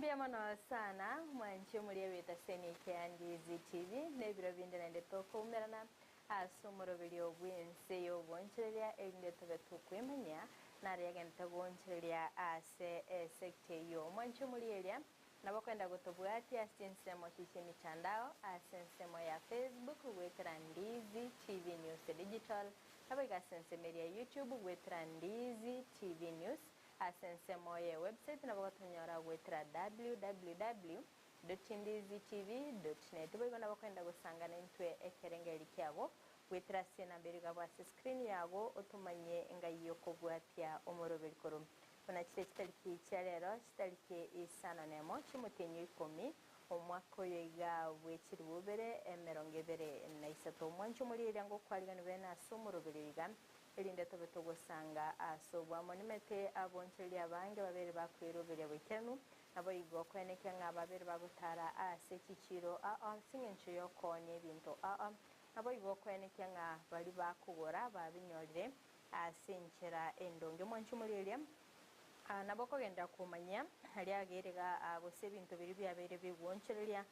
Mbuya mono sana mwanche omoria bw'etaseni eke Ndizi TV na ebiro binde naende tokoumerana ase omoroberio bw'ense y'ogoonchoreria erinde tobe tokwemanyia naro yagente goonchoreria ase esecta eyio. Mwanche omoria eria nabo okoenda gotobwatia ase chinsemo chie chi'emitandao ase ensemo ya Facebook goetera Ndizi TV News Digital naboigo ase ensemo eria ya YouTube goetera Ndizi TV News. Ase ensemo ye website nabo gotonyora goetera www dot ndizitv dot net. Boigo nabo okoenda gosangana intwe ekerengererio kiago goetera ase enamba eria igabwo ase screen yago otomanye engai yokobwatia omoroberi korwa buna chire chitariki chia rero chitariki isano nemo chimotienyi ikomi omwaka oyo iga bwe chilifu ibere emerongo ebere na isato. Omwancho omoria eria ngokwariganigwe bene ase omoroberi oyo iga Erinde tobe togosanga ase obwamo nimete abonchoreria abange babere bakweroberia boikeranu, naboigo koenekia ng'a babere bagotara ase chichiiro ao ase engencho y'okoonia ebinto ao, naboigo koenekia ng'a baria bakogora babinyorire ase enchera endonge. Omwancho omorieria nabo okogenderera komanyia aria ageire iga gose ebinto biria biabeire bigwonchoreria,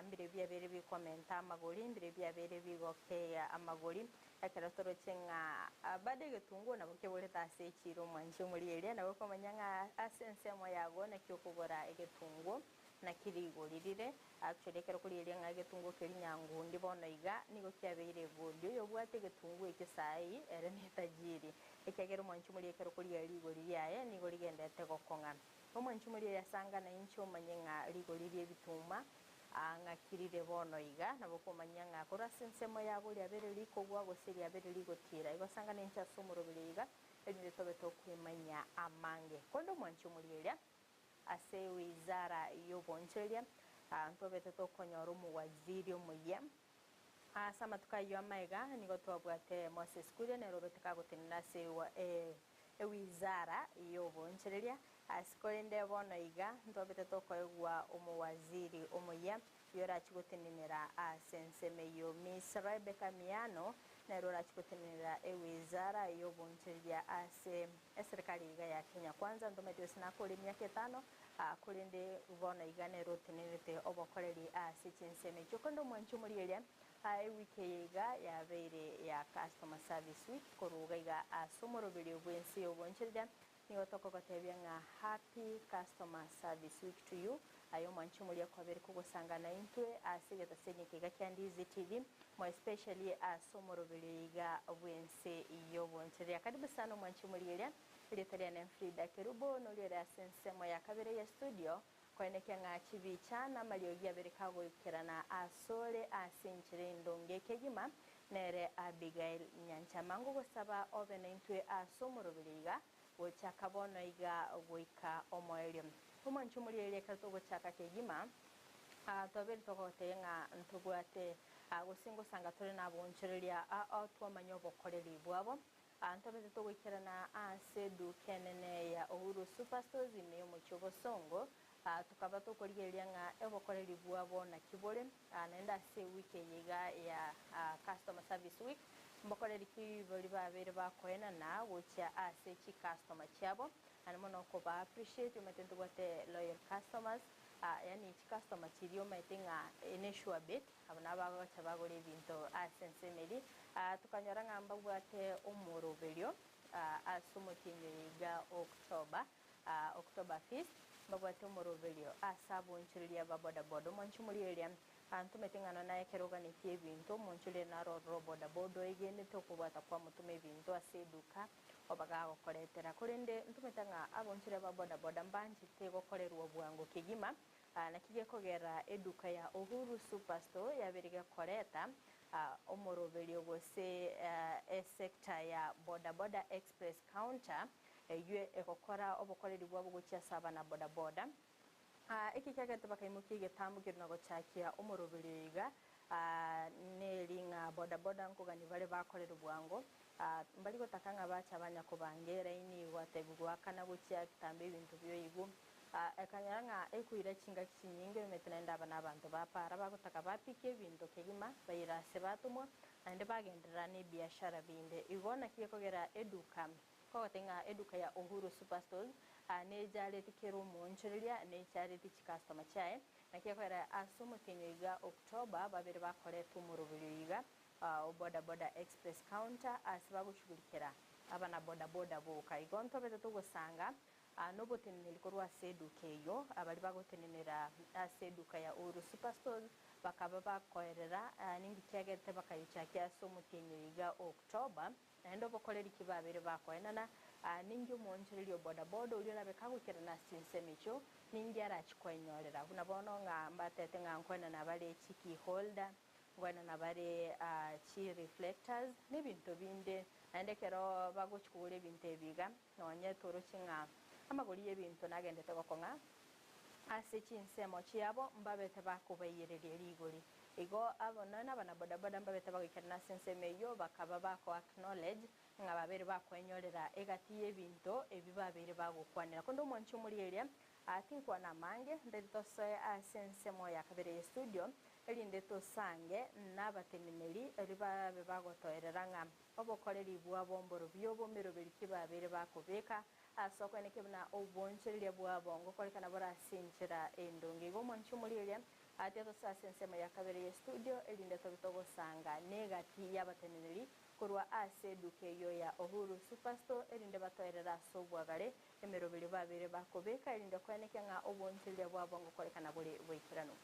mbire biabeire bikomenta amagori, mbire biabeire bigokea amagori. Ekero toroche ng'a bado egetunguo nabo keborete ase echiiro omwanchi omoria eria, nabo okomanya ng'a ase ensemo yago naki okogora egetunguo, naki rigori rire. Actually ekero okorigereria ng'a egetunguo keria nyangundi bono iga, nigo kiabeire egoli. Oyobwate egetunguo ekio saii, ere netajiri. Ekiagera omwanchi omoria ekero okorigereria rigori riaye, nigo rigenderete gokong'a. Omwanchi omoria yasanga nainche omanye ng'a rigori ri'ebituma Aa ng'aki rire bono iga, nabo okomanya ng'a korwa ase ensemo yabo riabeire rikogwa gose riabeire rigotiira. Igo sangana inche ase omoroberio iga, erinde tobe tokwemanyia amange. Korende omwanchi omorieria ase ewizara y'obonchoreria, aa ntobete tokonyora omowaziri omoyia. Ase amatuko ayio amaega nigo twabwate Moses Kuria nere obete kagotenena ase ewizara y'obonchoreria. Ase korende bono iga ntwabete tokoegwa omowaziri omoyia, oyio orachie gotenenera ase ensemo eyio. Miss Rebecca Miano nere orachie gotenenera ewizara y'obonchoreria ase eserikari iga ya Kenya Kwanza. Ntomanyeti gose nakore emiaka etano, korende bono iga nere otenenerete obokoreri ase chinsemo echio. Korende omwanchi omorieria, ewiki eye iga yabeire ya Customer Service Week korwa iga iga ase omoroberio bw'ense y'obonchoreria. Nigo tokogotebia ng'a Happy Customer Service Week to you, aye omwanchi omoria kwabere kogosangana intwe ase egetaseni eke iga kia Ndizi TV, more especially ase omoroberio iga bw'ense y'obonchoreria. Karibu sana omwanchi omoria eria, erieta riane Frida Kerubo, noria ore ase ensemo ya kabere ya studio, koenekia ng'a chibicha na amariogi abere kagoikerana asore ase enchera endonge kegima, nere Abigail Nyanchama. Ngogosaba obe naintwe ase omoroberio iga, gochaka bono iga goika omoerio. Omwancho omorieria ekero togochaka kegima, twabeire togotebia ng'a ntobwate gose ngosanga tore naboonchoreria ao twamanya obokoreri bwabo. Ntobete togoikerana ase eduka enene ya Uhuru Superstores ime y'omochie o Bosongo, tokaba tokorigereria ng'a obokoreri bwabo naki bore, naende ase ewiki eye iga ya Customer Service Week, mbokoreri ki baria babeire bakoenana gochia ase chicustomer chiabo, naende mono koba appreciate omanyete ntobwate loyal customers, yaani chicustomer chiria omanyete ng'a ne sure bet, Abwo nabagocha bagore ebinto ase ensemo eria, tokanyora ng'a mbabwate omoroberio ase omotienyi oyo iga October, October fifth, mbabwate omoroberio ase abonchoreria ba bodaboda. Omonche omorieria antomete ng'a nonya ekero oganetie ebinto, omonchoreria naro ororo bodaboda oegenete okobwata kwamotoma ebinto ase eduka oba gagokoretera. Korende ntomete ng'a abonchoreria ba bodaboda mbanchete gokorerwa bwango kegima, Naki gekogera eduka ya Uhuru Superstore yabeire gekoreta omoroberio gose esector ya Boda Boda Express Counter eyio egokora obokoreri bwabo gochia ase abana boda boda. Eki kiagerete bakaimokia egetambo keria na gochakia omoroberio iga neri ng'a boda boda nkogania bare bakorerwe bwango mbari gotaka ng'a bache abanya kobanga eraini gotebigwa goakana gochia egetambo ebinto bioigwa. Ekanyora ng'a ekoira chingaki chinyinge emete naende aba nabanto ba para bagotaka bapike ebinto kegima baire ase batomwa naende bagenderera nebiashara binde. Igo naki ekogera eduka kogoteba ng'a eduka ya Uhuru Superstores. Nejareti kera omoonchoreria, nechareti chikastoma chiaye. Naki ekorera ase omotienyi o iga October, babere bakoreta omoroberio iga o Boda Boda Express Counter ase bagoshughulikera abana boda boda boka. Igo ntobete togosanga noboteneneri korwa ase eduka eyio. Baria bagotenenera ase eduka ya Uhuru Superstores bakaba bakoerera ninki kiagerete bakayechakia ase omotienyi o iga October. Naende obokoreri ki babere bakoenana, ninki omoonchoreria o bodaboda oria orabe kagoikerana ase chinsemo echio, ninki arachi koenyorera? Buna bono ng'a mbatete ng'a nkoenana bare chi key holder, nkoenana bare chi reflectors, na ebinto binde. Naende ekero bagochi kogora ebinto ebi iga, nonye toroche ng'a amagori y'ebinto nagendete gokong'a ase chinsemo chiabo, mbabete bakobaiyereria rigori. Igo abo nonya nabanabodaboda mbabete bagoikerana ase ensemo eyio, bakaba bako acknowledge ng'a babeire bakoenyorera egati y'ebinto ebi babeire bagokwanera. Korende omwanchi omorieria, tinkwana amange, ndari tosoe ase ensemo ya kabere ye studio, erinde tosange nabateneneri erio babe bagotoerera ng'a obokoreri bwabo mborobio bomeroberi ki babeire bakobeka ase okoenekia buna obonchoreria bwabo ngokorekana bore ase enchera endonge. Igo omwanchi omorieria, Atia tosoe ase ensemo ya kabere ye studio, erinde tobe togosanga negati y'abateneneri korwa ase eduka eyio ya Uhuru Superstore, erinde batoerere ase obwagare emeroberio babeire bakobeka, erinde koenekia ng'a obonchoreria bwabo ngokorekana bore boikeranu.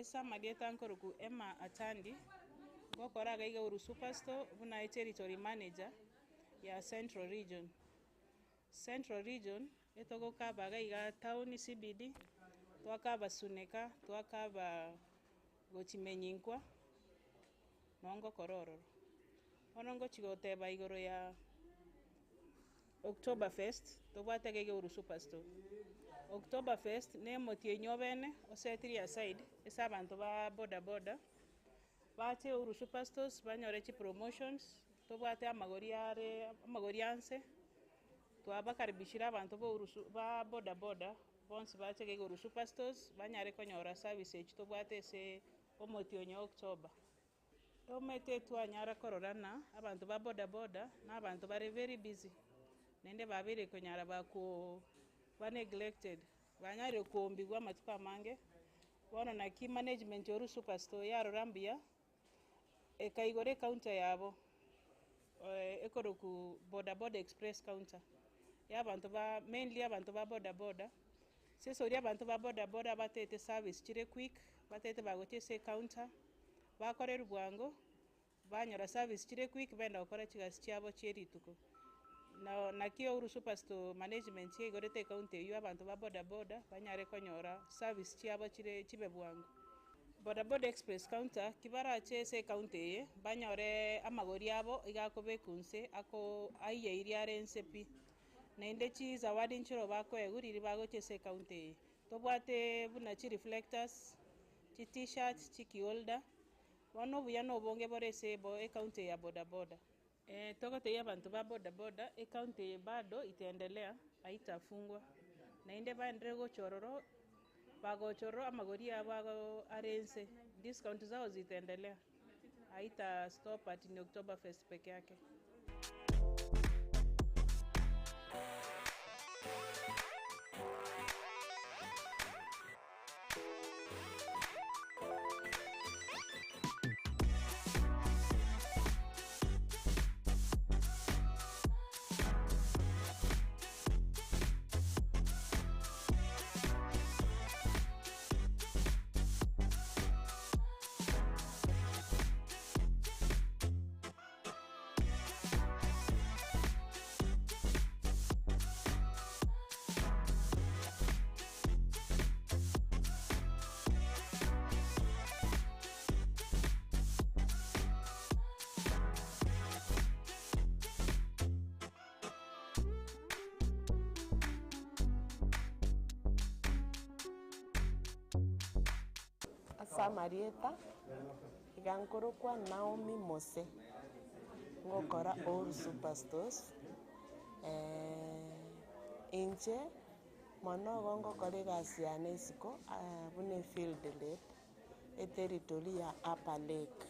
Ase amarieta nkorokwa Emma Atandi, ngokora iga iga Uhuru Superstore buna eterritory manager ya Central Region. Central Region etogokaba iga iga town CBD, twakaba Suneka, twakaba gochimenyinkwa, noo ngokora ororo. Bono ngochi goteba igoro ya October fest, tobwate iga iga Uhuru Superstore. October fest na emotienyi obene osetirie aside ase abanto ba boda boda, bache Uhuru Superstores banyore chipromotions, tobwate amagori are amagori anse, twabakaribishire abanto ba Uhuru su ba boda boda bonsi bache iga iga Uhuru Superstores banyare konyora service echio tobwate ase omotienyi o October. Tomanyete twanyara kororana abanto ba boda boda na abanto bare very busy, naende babeire konyara bakoo ba neglected, banyarire koombigwa amatuko amange, bono naki management ya Uhuru Superstore yarora mbuya, ekaigora ecounter yabo ekorokwa boda boda express counter, ya abanto ba mainly abanto ba boda boda, ase oria abanto ba boda boda batete service chire quick, batete bagochia ase ecounter. Bakorerwa bwango, banyora service chire quick bagenda gokora chigasi chiabo chie rituko. Na naki Uhuru Superstore management yaigorete ecounty eywo abanto ba boda boda banyare konyora service chiabo chire chibe bwango. Boda boda express counter ki barache ase ecounty eye banyore amagori abo iga akobekwa inse ako aiyeirie are inse pi. Naende chizawadi nchiroo bakoegwa riria bagocha ase ecounty eye. Tobwate buna chireflectors. Chi t-shirt, chi kiholder, bono obuya na obonge bore ase ebo ecounty eye ya boda boda. Togotebia abanto ba boda boda, ecounty eye bado itaendelea, haitafungwa, naende baenderere gocha ororo, Bagocha ororo amagori abo ago are inse, discount zao zitaendelea, haita stop ati ni Oktoberfest peke yake. Ase amarieta, iga nkorokwa Naomi Mose, ngokora Old Super Stores, inche mono igo ngokora egasi yane isiko buna efield rep, eteritory ya Upper Lake.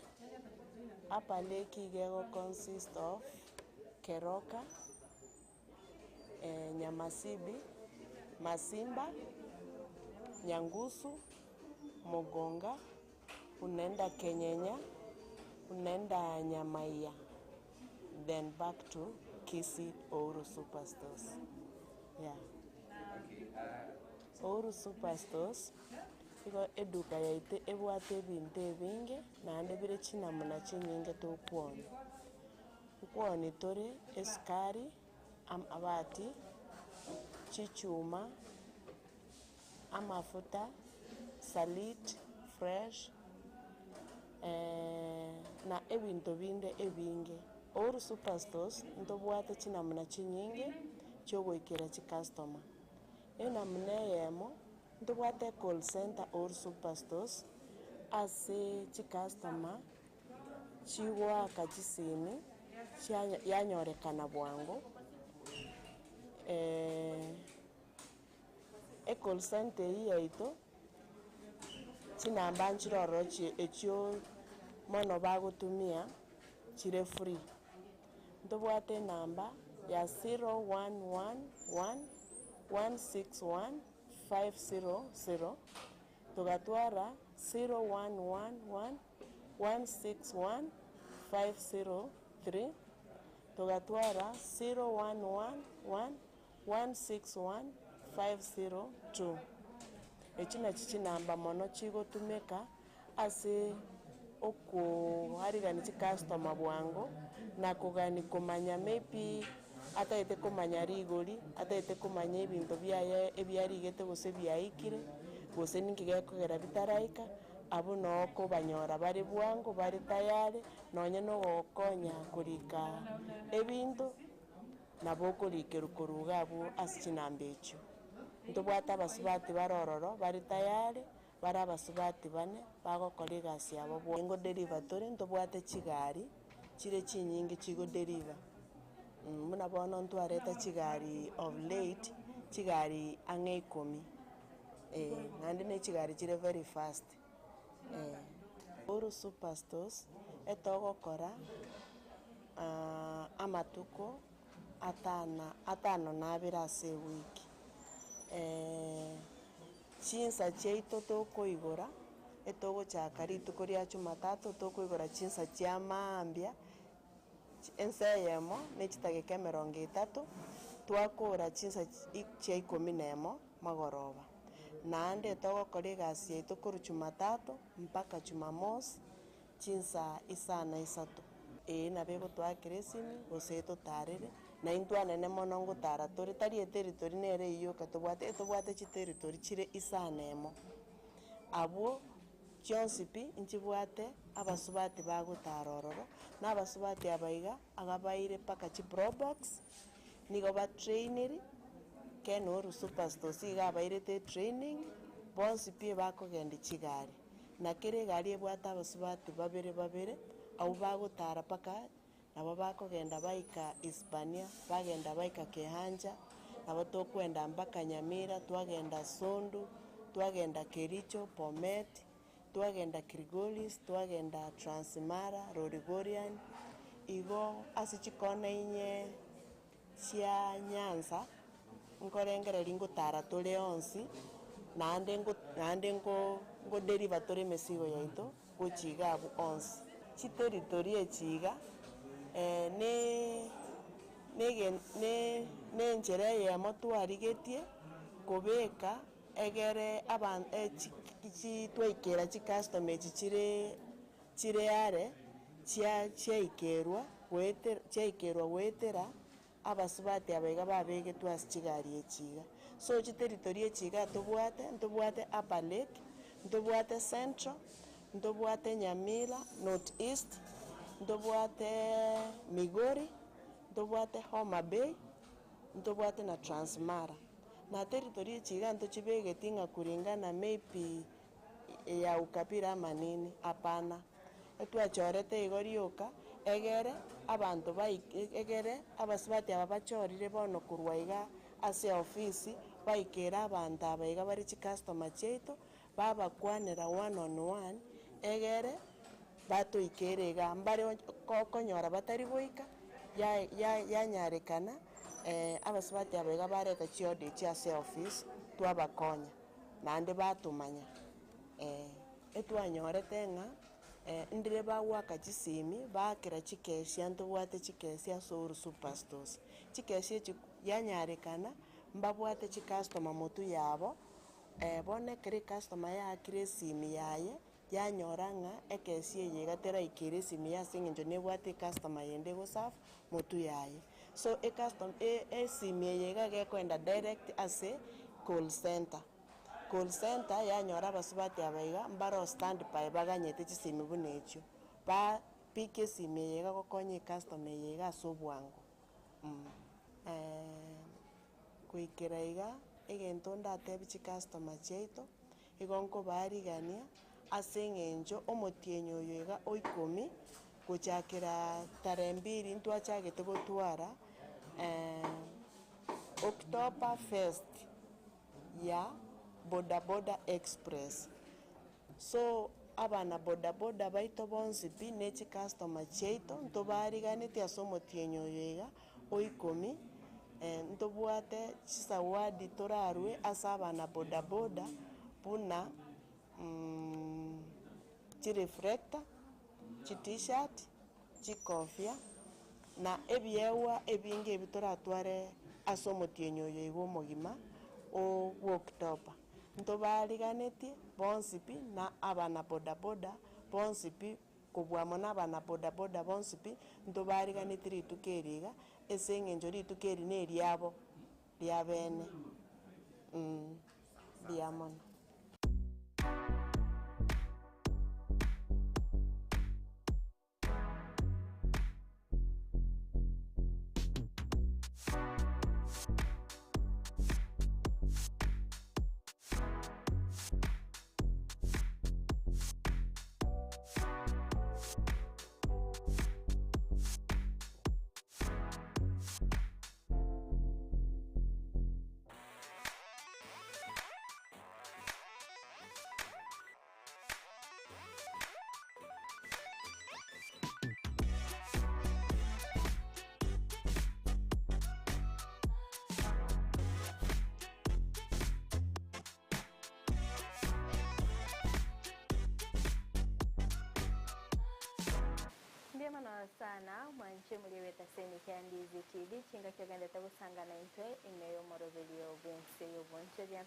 Upper Lake iga ego consist of Keroka, Nyamasibi, Masimba, Nyangusu, Mogonga, unaenda Kenyenya, unaenda Nyamaiya, then back to Kisii Ouru Superstores, yeah. Ouru Superstores, igo eduka yaito ebwate ebinto ebinge naende bire chinamuna chinyinge tokwonia. Nkwonia tore esukari, amabati, chichuma, amafuta, salit, fresh, na ebinto binde ebinge. Ouru Superstores ntobwate chinamuna chinyinge chiogoikera chicustomer. Enamuna eyemo, ntobwate ecall centre Ouru Superstores ase chicustomer chigoaka chisimi chianya yanyorekana bwango, ecall centre eyio yaito, chinamba nchire ororo chi echio mono bagotumia chire free. Ntobwate enamba ya 0111 161 500, togatwara 0111 161 503, togatwara 0111 161 502. Echi nachi chinamba mono chigotumeka ase okoarigania chicustomer bwango, na kogani komanya maybe atagete komanya rigori, atagete komanya ebinto biaye ebiarigete gose biaikire, gose ninki gekogera bitaraika, abwo noo okobanyora bare bwango bare tayari, nonye na ogokonya korika ebinto, nabo okorikerwa korwa iga abwo ase chinamba echio. Ntobwate abasubati bare ororo bare tayari, bare abasubati bane, bagokora egasi yabo bwa. Ngoderiva tore, ntobwate chigari chire chinyinge chigoderiva, buna bono ntwareta chigari of late, chigari ang'e ikomi, eh, naende na echigari chire very fast, eh. Oro Superstores, etogokora amatuko atana atano na abere ase ewiki, chinsa chiaito tokoigora, etogochaka rituko ria jumatatu tokoigora chinsa chia maambia, ensa eyemo na echidageka emerongo etato, twakora chinsa chia ikomi na emo magoroba. Naende togokora egasi yaito korwa jumatatu mpaka jumamosi, chinsa isa na isato. Ee nabo egotoakera esimi, gose etotarere, na intwe anene mono ngotara tore, tari eteritori nere eywo yoka tobwate, etobwate chiteritori chire isa na emo. Abwo chionsi pi, nchibwate abasubati bagotara ororo, na abasubati aba iga, iga baire mpaka chiprobox, nigo batrainiri, Ken Ouru Superstores iga abairete etraining, bonsi pi ebakogenda chigari. Na kera egari ebwate abasubati babere babere, abwo bagotara mpaka nabo bakogenda baika Hispania, bagenda baika Kehancha, nabo tokwenda mpaka Nyamira, twagenda Sondu, twagenda Kericho, Bomet, twagenda Kilgoris, twagenda Transmara, Lolgorian, igo ase chikona inye chia Nyanza, nkorengereria ngotara tore onsi, naende ngo naende ngo ngodeliver tore emesigo yaito gochia iga abwo onsi. Chiteritory echi iga ne nege ne nenchera eyemo twarigetie kobeka egere aba chi chi twaikera chicustomer echi chire chire are chia chiaikerwa goetera chiaikerwa goetera abasubati aba iga babegetwe ase chigari echi iga. So chiteritory echi iga tobwate, ntobwate Upper Lake, ntobwate Central, ntobwate Nyamira, North East, ntobwate Migori, ntobwate Homa Bay, ntobwate na Transmara. Na territory echi iga ntochibegeti ng'a kulingana maybe ya ukabila ama nini, hapana. Etwachorete igo rioka, egere abanto baike egere abasubati aba bachorire bono korwa iga ase ofisi, baikere abanto aba iga bare chicustomer chiaito, babakwanera one on one, egere batoikere iga. Mbare okonyora batari goika, ya ya yanyarekana abasubati aba iga bareta chiorder echi ase office, twabakonya, naende batomanya. Etwanyorete ng'a ndire bagoaka chisimi, baakera chikesia ntobwate chikesia ase Uhuru Superstores. Chikesia echi yanyarekana, mbabwate chicustomer motwe yabo, bono ekero ecustomer yaakire esimi yaye, yanyora ng'a ekesi eye iga teraikera esimi ase eng'encho nebwate ecustomer yende egoserve motwe yaye. So ecustom esimi eye iga gekoenda direct ase call center. Call center yanyora abasubati aba iga mbaro standby baganyete chisimi buna echio, ba pick esimi eye iga gokonya ecustomer eye iga ase obwango Goikera iga, egento ndatebie chicustomer chiaito, igo nkobarigania ase eng'encho omotienyi oyo iga o ikomi, gochakera tarehe mbili ntwachagete gotwara October first ya bodaboda express. So, abana bodaboda baito bonsi pi na echicustomer chiaito, ntobariganetie ase omotienyi oyo iga o ikomi, ntobwate chisawadi torarwe ase abana bodaboda buna chireflector, chitshirt, chikofia, na ebiegwa ebinge ebi toratware ase omotienyi oyo iga omogima o bwa October. Ntobariganetie bonsi pi na abana bodaboda bonsi pi kobua mono abana bodaboda bonsi pi, ntobariganetie rituko eri iga, ase eng'encho rituko eri na eriabo ria bene mbuya mono. Mbuya mono sana mwanche moria bw'etaseni kia Ndizi TV chingaki ogendete gosangana intwe ime y'omoroberio bw'ense y'obonchoria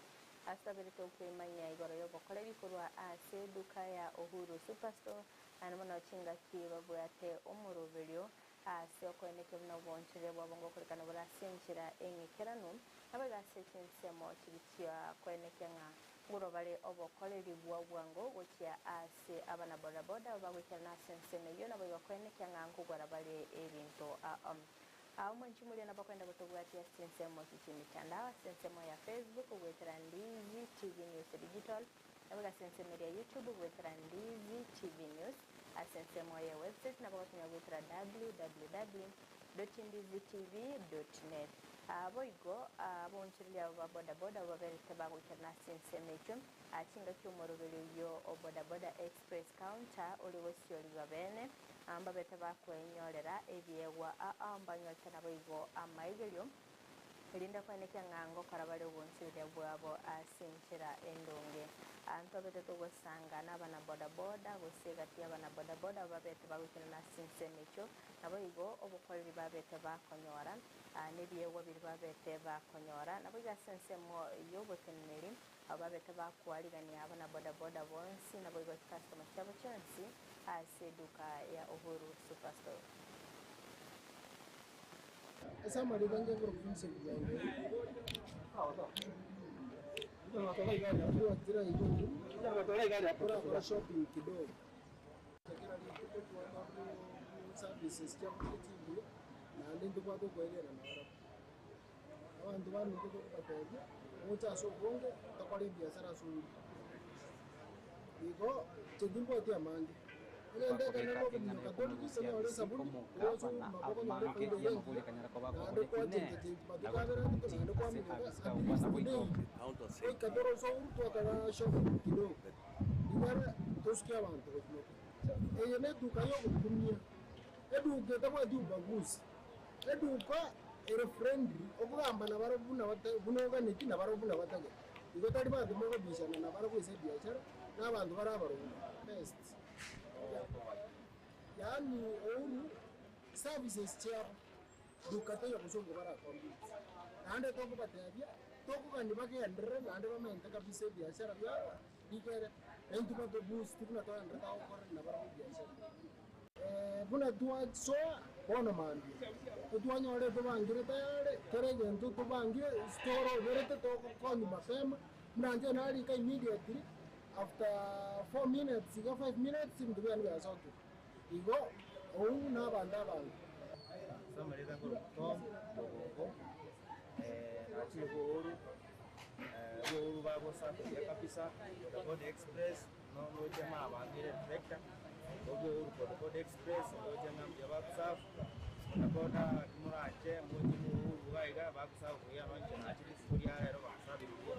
ase toberete okwemanyia igoro y'obokoreri korwa ase eduka ya Uhuru Superstore naende mono chingaki babwate omoroberio ase okoenekia buna obonchoria bwabo ngokorekana bore ase enchera eng'ikeranu naboigo ase chinsemo chiria chia koenekia ng'a ngorwa bare obokoreri bwa bwango gochia ase abana bodaboda abo bagoikerana ase ensemo eyio naboigo koenekia ng'a nkogwara bare ebinto ao. Aa omwanchi moria nabo okoenda gotobwatia ase chinsemo echi chi'emitandao ase ensemo ya Facebook goetera Ndizi TV News Digital, naboigo ase ensemo eria YouTube goetera Ndizi TV News, ase ensemo ye website nabo ogotonya goetera www.ndizitv.net. Boigo abaonchoreria abo ba bodaboda abwo baberete bagoikerana ase ensemo echio, chingaki omoroberi oyio o Bodaboda Express Counter ore gosiorigwa bene, mbabete bakwenyorera ebiegwa ao mbanyorete naboigo amaigerio, erinde koenekia ng'a ngokora bare obonchoreria bwabo ase enchera endonge. Ntobete togosanga nabana bodaboda gose egati y'abana bodaboda abwo babete bagoikerana ase ensemo echio, naboigo obokoreri babete bakonyora. Nebiegwa biria babete bakonyora. Naboigo ase ensemo y'oboteneneri, abwo babete bakwarigania abana bodaboda bonsi, naboigo chikastoma chiabo chionsi ase eduka ya Uhuru Superstore. Ase amariko ange akorokwa Vincent Nyanchera, twatira igoro torakora shopping kidogo. Kera rituko twatwarire services chiabuya chingiya naende ntobwate okoegena nabarabwo. Abanto baminto tokobatebia, moche ase obonge tokore ebiasara ase oboronge. Igo inche timbwati amange, egento ekenene Bakobeka eng'ana nokominyoka tori y'okomorusia gose nyore Kisii esabuni, oroche omogabana obogima bokonyora amange efaida ere y'amabori engiya, akanyara koba naende akoboria Inee! kwachencha chenchi matuko Nagotoka abere atato omochie naende ase kwaminyoka abisi at kagokwana least boigo. today goika tore ase oboru twakora shopping kidogo, igare tosuke abanto gochimoka. Eye neduka y'ogokumia, eduka etabwati ubaguzi, eduka ere friendly, okogamba nabarabwo buna bata buna oganeti nabarabwo buna batagete. Igo tari banto mogobishana nabarabwo ase ebiashara, na abanto bare abaronge. Best. Yaani Uhuru services chiabo duka teiyo bosongo barakompete. Naende tokobatebia, tokogania bagenderere naende bamente kabisa ebiashara biabo. Rikere, na intwe batoboost buna togenderete gokorera nabarabwo ebiashara. Buna twasoa bono mambia, etwanyora etobangire tayari, kera egento tobangire toroberete togokonywa mapema, buna inche narika immediately after 4 minutes iga 5 minutes ebinto biane biasokire. Igo ou na abanto abange. Ase amareta nkorokwa Tom Mogongo, nachire Bohoro, Bohoro bagosafiria kabisa, Bodaboda Express, noroche ng'a abangire reflector, igo Bohoro Bodaboda Express, ndoche ng'a mbuya bagoserve, bodaboda moranche moche Bohoro iga iga bagoserve buya nonye inche nachire rituko ria rero bansabire buya,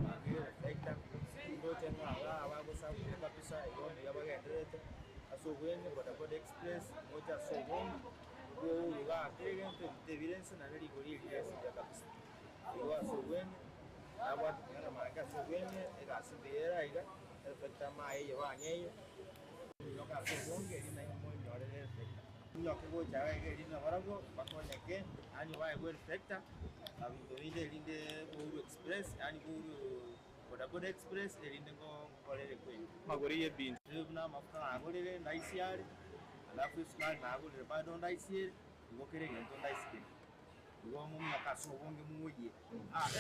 bangire reflector, ndoche ng'a igaa bagoserve buya kabisa, igo mbuya bagendererete ase obwenge Bodaboda Express, moche ase obonge, Bohoro igaa kera egento ebinto ebire inse naende rigori erire ase buya kabisa. Igo ase obweng'e, nabwate amang'ana amange ase obweng'e, egasi mbuya ere aiga, ereflector amaye eye bang'eire, minyoka ase obonge erio nainwe monyorere ereflector. Minyoke gocha iga iga erinde nabarabwo bakonyeke, yaani baegwe ereflector, na binto binde erinde Uhuru Express, yaani Uhuru Bodaboda Express erinde ngo nkorere kweri. Amagori y'ebinto buna amafuta nagorire ndaisia are, alafu esukari nagorire bado ndaisia ere, igo kera egento ndaisi kere. Igo mominyoke ase obonge moyie.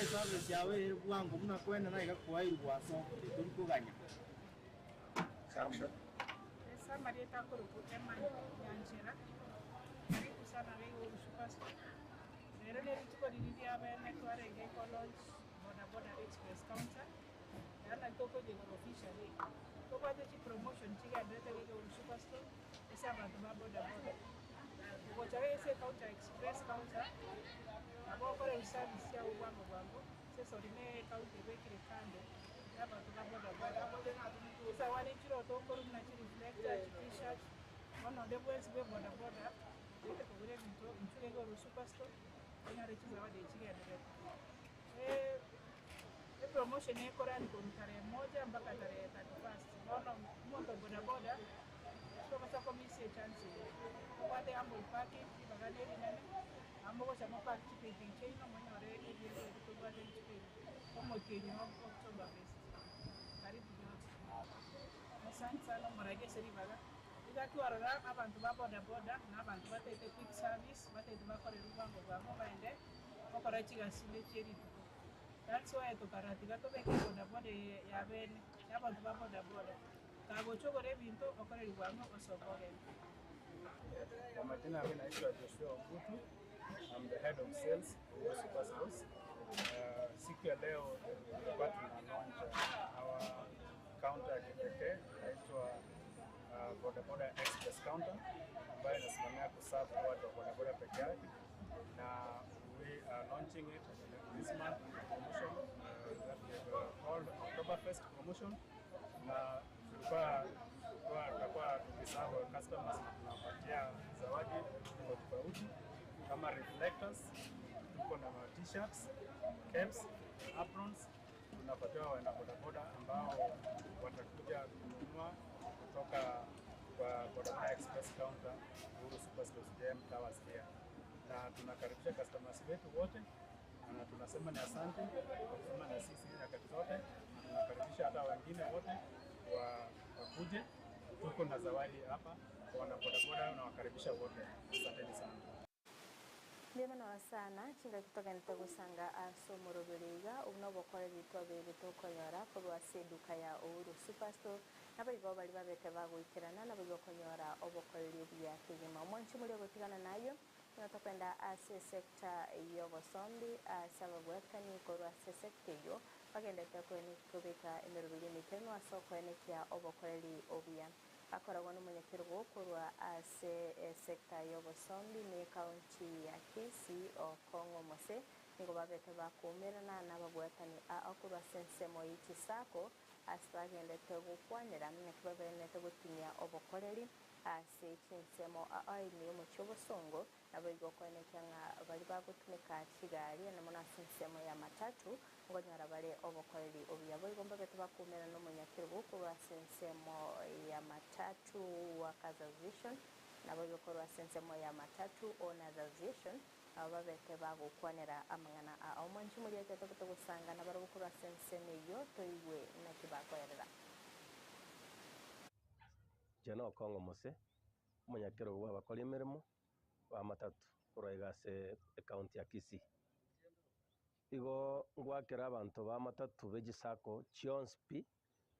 Eservice yabo ere bwango buna koenena iga kwairwe gwasokire tori koganya. Ase amarieta akorokwa Emma Nyanchera, karibu sana iga Uhuru Superstore. Rero ne rituko riria ria bene twarenge ko launch Boda Boda Express counter, yaani naki tokoyegora officially. Tobwate chipromotion chigenderete iga Uhuru Superstore ase abanto ba boda boda. Ogocha ase counter express counter, nabo okore service yago bwango bwango, sasa ori ne counter ebekire kando ya abanto ba boda boda. Esawari nchire tokorwa buna chireflector, chiT-shirt, bono onde bwensi bwe boda boda, oete kogora ebinto inchuo iga Uhuru Superstore, onyore chizawadi echigenderete. Epromotion ekorani korwa tarehe 1 mpaka tarehe 31. Bono omonto boda boda, tobasa komisia echance eye. Tobwate ample parking, ribaga ne rinene, amo gocha mopark chipikipiki chiaino monyore ebiegwa ebi tobwate rituko eri, omotienyi wa October 1st. Karibu nyote. Asante sana omoragi ase ribaga. Iga twarora abanto ba boda boda na abanto batete quick service, batete bakorerwa bwango bwango baende gokora chigasi chinde chie rituko. That's why tokarora tiga tobeke boda boda eye ya bene, ya abanto ba boda boda. Kagocha ogore ebinto okorerwa bwango osoke ogende. Kwa majina mimi naitwa Joshua Ogutu. I'm the head of sales Uhuru Superstores. Siku ya leo tulikuwa tuna launch our counter ya kipekee inaitwa Boda Boda Express Counter ambayo inasimamia kuserve watu wa bodaboda peke yake na we are launching it this month with a promotion that we have called Oktoberfest promotion na tulikuwa tulikuwa tutakuwa tukiserve customers na tunawapatia zawadi tofauti tofauti kama reflectors, tuko na t-shirts, caps, aprons tunapatia wana bodaboda ambao watakuja kununua kutoka kwa Bodaboda Express counter Uhuru Superstores JM Towers here, na tunakaribisha customers wetu wote na tunasema ni asante kwa kusema na sisi nyakati zote, na tunakaribisha hata wengine wote wa wakuje. Tuko na zawadi hapa kwa wana bodaboda, nawakaribisha wote, asanteni sana. Mbuya mono sana chingaki togenete gosanga ase omoroberi iga, obwo nobokoreri twabeire tokonyora korwa ase eduka ya Uhuru Superstore, naboigo baria babete bagoikerana naboigo konyora obokoreri obuya kegima. Omwanchi moria ogotigana nayio, nigo tokoenda ase esector y'obosombi ase ababwatani korwa ase esector eyio bagendete kobeka emeroberi emekenu ase okoenekia obokoreri obuya. Akoragwa nomonyakerogo korwa ase esecta y'obosombi ne county ya Kisii Okong'o Mose nigo babete bakoumerana nababwatani aa korwa ase ensemo ye chisacco ase bagendete gokwanera naki baberenete gotinyia obokoreri ase chinsemo aa ime y'omochie obosongo Naboigo okoenekia ng'a baria bagotumeka chigari ande mono ase ensemo ya matatu nkonyora bare obokoreri obuya. Boigo mbabete bakoumera nomonyakerogo korwa ase ensemo ya matatu Workers Association, naboigo korwa ase ensemo ya matatu Owners Association, nabo babete bagokwanera amang'ana aa. Omwanchi moria ekero tobete gosanga nabarabwo korwa ase ensemo eyio, toigwe naki bakoerera. Inche nokong'o mose, omonyakerogo bw'abakori emeremo, b'amatatu korwa iga ase ecounty ya Kisii. Igo ngwakera abanto b'amatatu be chisacco chionsi pi,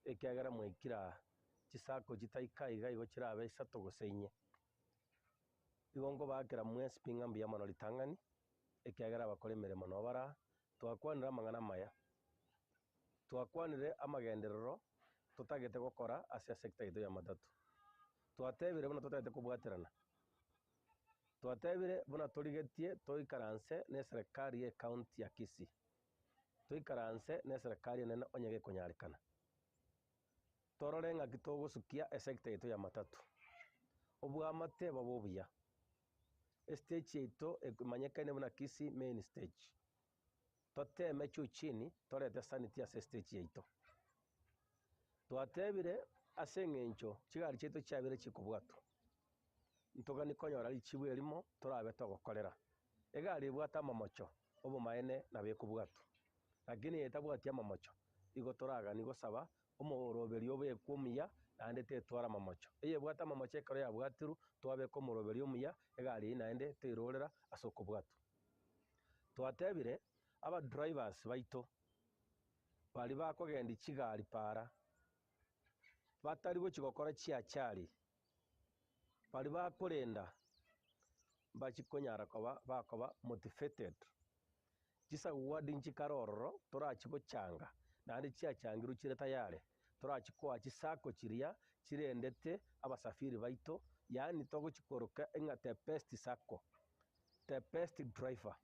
ekiagera mwaikire aa, chisacco chitaika iga igo chirabe isato gose inye. Igo nkobaakera mwensi pi ng'a mbuya mono ritang'ani, ekiagera abakora emeremo nabo bare aa, twakwanire amang'ana amaya, twakwanire amagenderero totagete gokora ase esector yaito y'amatatu. Twatebire buna totagete kobwaterana. Twatebire buna torigetie toikaranse ne eserekari ye ecounty ya Kisii, toikaranse ne eserekari enene onye gekonyarekana. Torore ng'aki togosukia esector yaito ya matatu, obwamate bobe obuya, estage yaito emanyekane buna Kisii main stage, toteme juu chini torete sanity ase estage yaito. Twatebire ase eng'encho chigari chiaito chiabeire chikobwatwa, ntogani konyora richibu erimo torabe togokorera. Egari ebwate amamocho, obomaene nabo ekobwatwa, lakini eye etabwati amamocho, igo toragani gosaba omoroberio obekwe omuya naende tetwara amamocho. Eyebwate amamocho ekero yabwatirwe, twabeka omoroberio omuya, egari eyio naende teirorera ase okobwatwa. Twatebire abadrivers baito baria bakogendia chigari para, batari gochia gokora chiachari, baria bakorenda mbachie konyara koba bakoba motivated. Chisawadi nchikare ororo torachie gochanga, naende chiachangirwe chire tayari, torachie koa chisacco chiria chirendete abasafiri baito, yaani togochia koroka ng'a the best sacco, the best driver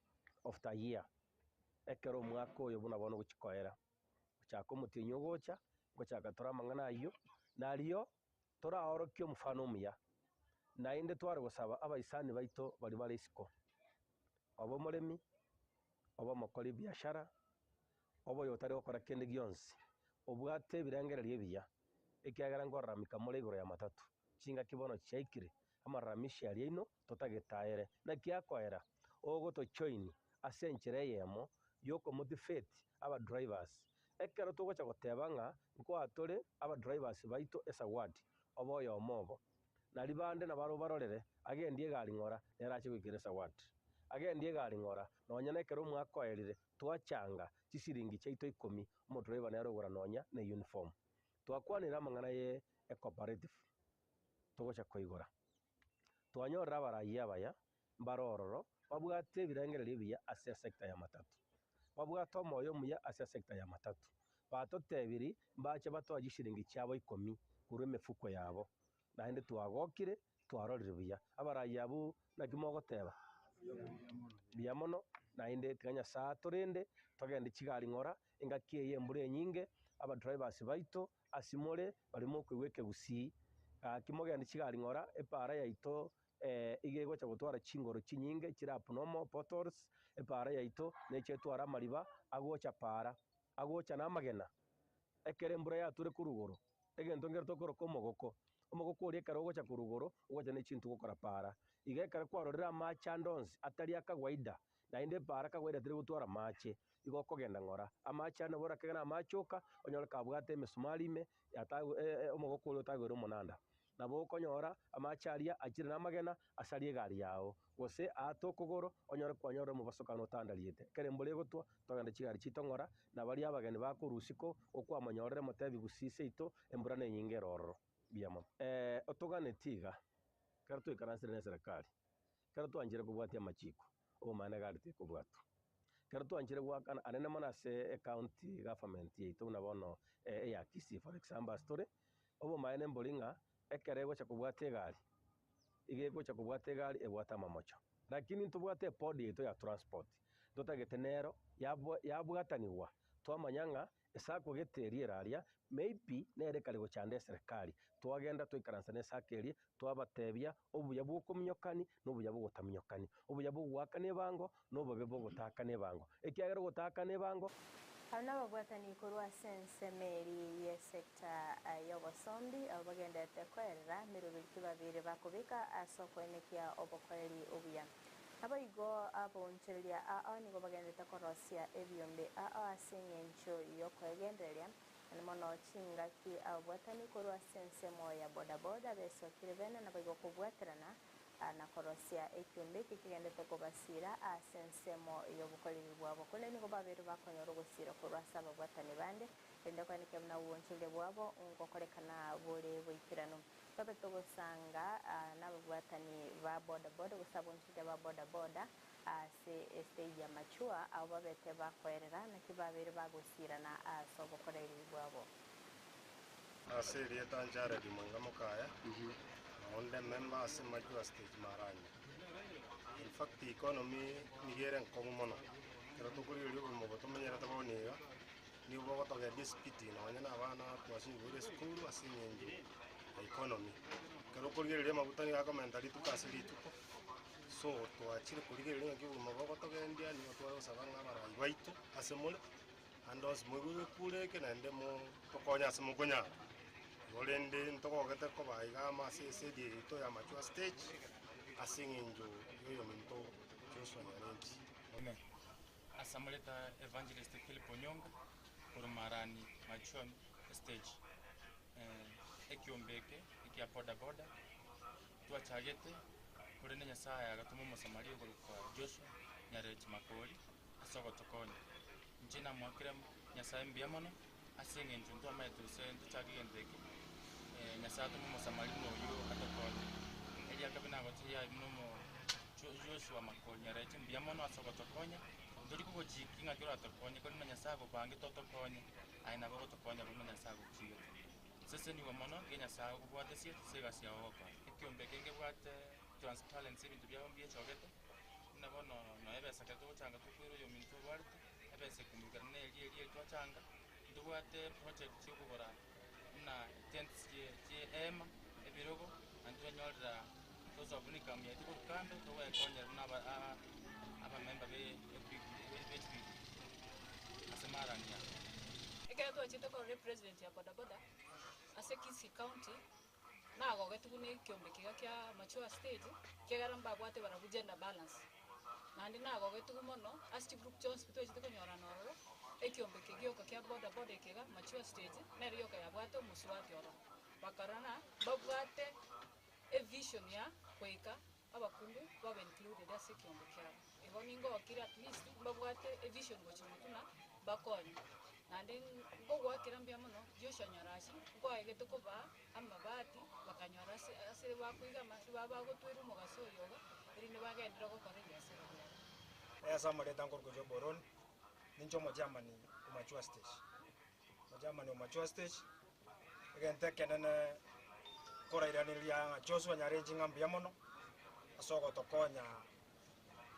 of the year. Ekero omwaka oyo buna bono ogochia koera, gochaka omotienyi ogocha, ngochaka tore amang'ana ayio, nario toraorokie omofano omuya, naende tware gosaba abaisani baito baria bare isiko, obe omoremi, obe omokori ebiashara, obe oyotari gokora kende gionsi, obwate ebirengererio ebiya, ekiagera nkoraramika more igoro y'amatatu, chingaki bono chiaikire, amararamisho aria aino totagete aere. Naki akoera? Ogotojoin ase enchera eyemo y'okomotivate abadrivers. Ekero togocha goteba ng'a nkoa tore abadrivers baito esawadi, obe oyomo obo. Nari bande nabarobwo barorere, agendie egari ng'ora, nere ache goikera esawadi. Agendie egari ng'ora, nonya nekero omwaka oerire, twachanga chisiringi chiaito ikomi, omodriver nere ogora nonya ne uniform. Twakwanire amang'ana ye ecooperative togocha koigora. Twanyorire abarayia abaya mbare ororo, babwate ebirengererio ebiya ase esector ya matatu, babwate omoyo omuya ase esector ya matatu. Batotebiri mbache batoe chishilingi chiabo ikomi korwa emefuko yabo, naende twagokire twarorire buya. Abarai abwo naki mogoteba? Mbuya mono. Naende tiga Nyasae atorende, togende chigari ng'ora, engaki eye embura enyinge, abadrivers baito ase more baria mokoigwa ekegusii, gaki mogende chigari ng'ora, epaara yaito iga egocha gotwara chingoro chinyinge chire abnormal potholes, epaara yaito neche etware amariba agocha paara, agocha na amagena. Ekero embura yature korwa igoro, egento nkere tokoroka omogoko, omogoko oria ekero ogocha korwa igoro, ogocha ne chintu gokora paara. Iga ekero kwarorire amache ande onsi atari akawaida, naende epaara kawaida teri gotwara amache, igo okogenda ng'ora. Amache ande nabo orakege na amache oka, onyore kabwate emesumari ime, yatago omogoko oria otagoire omonanda. Nabo okonyora amache aria achire namagena asarie egari yao, gose aate okogoro, onyore kwanyorire omobasokano otandariete. Ekero embura egotwa, togende chigari chiaito ng'ora, na baria abageni bakorwa isiko, okwamonyorire motebi gusii seito, embura nenyinge ere ororo. Mbuya mono. Otoganetie iga, ekero twaikaransire na eserekari, ekero twanchire kobwatia amachiko, obomani egari tekobwatwa. Ekero twanchire goakana anene mono ase ecounty government yaito buna bono eya Kisii for example ase tore, obomaene mbori ng'a ekero egocha kobwata egari, iga egocha kobwata egari ebwate amamocho. Lakini ntobwate eboard yaito ya transport, ntotagete nero yabwa yabwatanigwa twamanya ng'a Esako gete eria ere aria, maybe nere ekare gochanda eserekari. Twagenda twaikaransa na esako eria, twabatebia obuya bw'okominyokani na obuya bw'ogotaminyokani, obuya bw'ogoakana ebango na obobe bw'ogotaakana ebango. Ekiagera ogotaakana ebango. Abwo nababwatani korwa ase ensemo eria y'esecta y'obosombi, abwo bagenderete koerera meroberi ki babere bakobeka ase okoenekia obokoreri obuya. Naboigo abaonchoreria ao nigo bagenderete korosia ebiombe ao ase engencho y'okoegendereria, naende mono chingaki ababwatani korwa ase ensemo ya bodaboda besokire bene naboigo kobwaterana na korosia ekiombe eke kegenderete kobasiira ase ensemo y'obokoreri bwabo. Korende nigo babeire bakonyora ogosiira korwa ase ababwatani bande, erinde koenekia buna obonchoreria bwabo ngokorekana bore boikeranu. Tobe togosanga nababwatani ba bodaboda gose abonchoreria ba bodaboda ase estage ya machua, abwo babete bakoerera naki babeire bagosiirana ase obokoreri bwabo. Ase erieta Jared Mwenga Mokaya, nonde member ase Majua Stage Maranya. In fact economy nigo ere enkong'u mono, ekero tokorigereria obogima obo tomenyerete bono iga, nigo bogotogendia esipiti nonye na abana twasinyigure esukuru ase eng'encho ya economy. Ekero okorigereria amaguta nigo akomenta rituko ase rituko, so twachire korigereria ng'aki obogima bogotogendia nigo tware gosaba ng'a abarai baito ase more, ande onsi moigwe gekure eke naende mo tokonye ase mokonyara. Igo rende ntogogete koba iga amo ase esegi yaito ya Mature Stage ase eng'encho ya oyominto Joshua Nyarenchi. Amen. Ase amarieta Evangelist Philip Onyonga korwa Marani Mature Stage. Ekiombe eke ekia boda boda twachagete korende Nyasaye agatoma omosamaria okorokwa Joshua Nyarechi Makori ase ogotokonya. Inche namoakire Nyasaye mbuya mono ase eng'encho ntwamaete gose ntochake egento eke, Nyasaye atome omosamaria buna oyio atokonye. Eria kabere nagotebi aye buna omo Joshua Makori Nyarechi mbuya mono ase ogotokonya, ntori kogochiki ng'aki oratokonye korende Nyasaye agobangete otokonye. Aye nabo ogotokonya buna Nyasae agochiigete. Sesenigwa mono erio Nyasae agokobwatesie ase egasi yao ogokora. Ekiombe eke ngebwate transparency ebinto biabo mbiechogete, buna bono nonya ebesa ekero togochanga tokoira oyominto orwarete, ebesa ekumurikana na eria eria twachanga, ntobwate project ya okogora buna tents chie chie ehema, ebirogo, naende twanyorera source of income yaito korwa kando togoekonyera buna aba abamember be be ase marani aya. Ekero twachete korora epresident ya bodaboda ase Kisii county, nagogetigwe buna ekiombe kiga kia mature stage, ekiagera mbabwate barabwo gender balance. Naende nagogetigwe mono ase chigroup chionsi pi twachete konyorana ororo, ekiombe eke gioka kia bodaboda eke iga mature stage, nere yoka yabwate omosubati ororo. Bakarora ng'a mbabwate evision ya goika abakungu babe included ase ekiombe kiabo. Igo ningokire at least mbabwate evision gochia motwe ng'a mbakonywe. Naende ngogoakera mbuya mono Joshua Nyarachi, nkoaegete kobaa amabati bakanyora ase ase bakoigama riba bagotwerwa omogaso oyo iga, erinde bagenderere gokora ebiasara biabo. Ase amarieta nkorokwa Job Oroni, ninche omochairman o Mature Stage. Omochairman o Mature Stage, egento ekenene nkorairaneria ng'a Joshua Nyarenchi ng'a mbuya mono, ase ogotokonya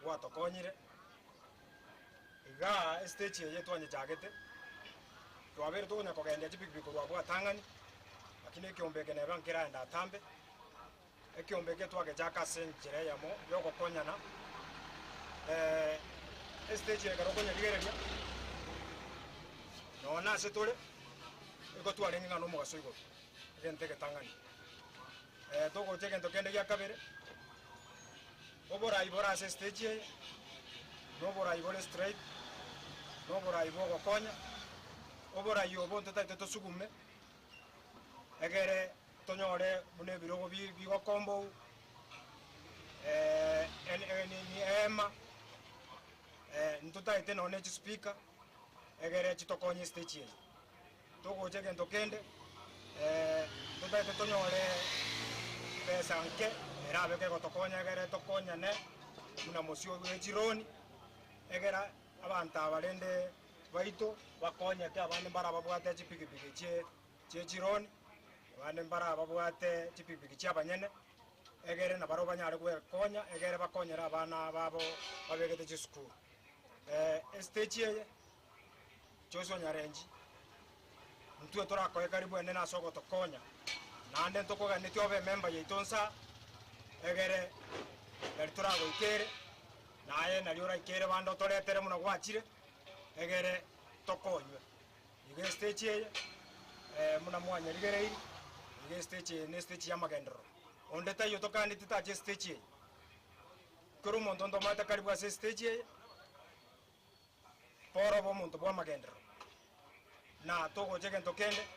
gwatokonyire. Igaa estage eye twanyechagete, twabeire tokonya kogendia chipikipiki korwa abwo atang'ani, lakini ekeombe eke neba nkeraenda atambe, ekeombe eke twagechaka ase enchera eyemo ya ogokonyana, estage eye ekero okonyerigereria, nonye na ase tore, nigo twarenge ng'a na omogaso igoro, egento egetang'ani. Togocha egento kende gia kabere, oborai bore ase estage eye, na oborai bore straight, na oborai bwa ogokonya, oborai obo ntotaete tosugume, egere tonyore buna ebirogo bi bigokombou, nini ehema, ntotaete nonye na chispeaker, egere chitokonye estage eye. Togocha egento kende, totaete tonyore besa nke erabe kegotokonya egere tokonyane buna mosio bwe chironi, egera abanto aba rende baito bakonyeke abande mbare ababwate chipikipiki chie chie chironi, abande mbare ababwate chipikipiki chia abanyene, egere nabarabwo banyare gwekonya egere bakonyere abana babo babegete chisukuru. Estage eye. Joshua Nyarenchi, Intwe torakoe karibu enene ase ogotokonya, naende ntokoganetie obe ememba yaito nsa, egere nari toragoikere, naye nari oraikere bande otoretere buna gwachire, egere tokonywe. Iga estage eye, buna mwanyerigereiri, iga estage eye ne estage y'amagenderero. Onde taiyo tokaneti tache estage eye. Kera omonto ntomaete karibu ase estage eye. Poro obe omonto bw'amagenderero, na togocha egento kende,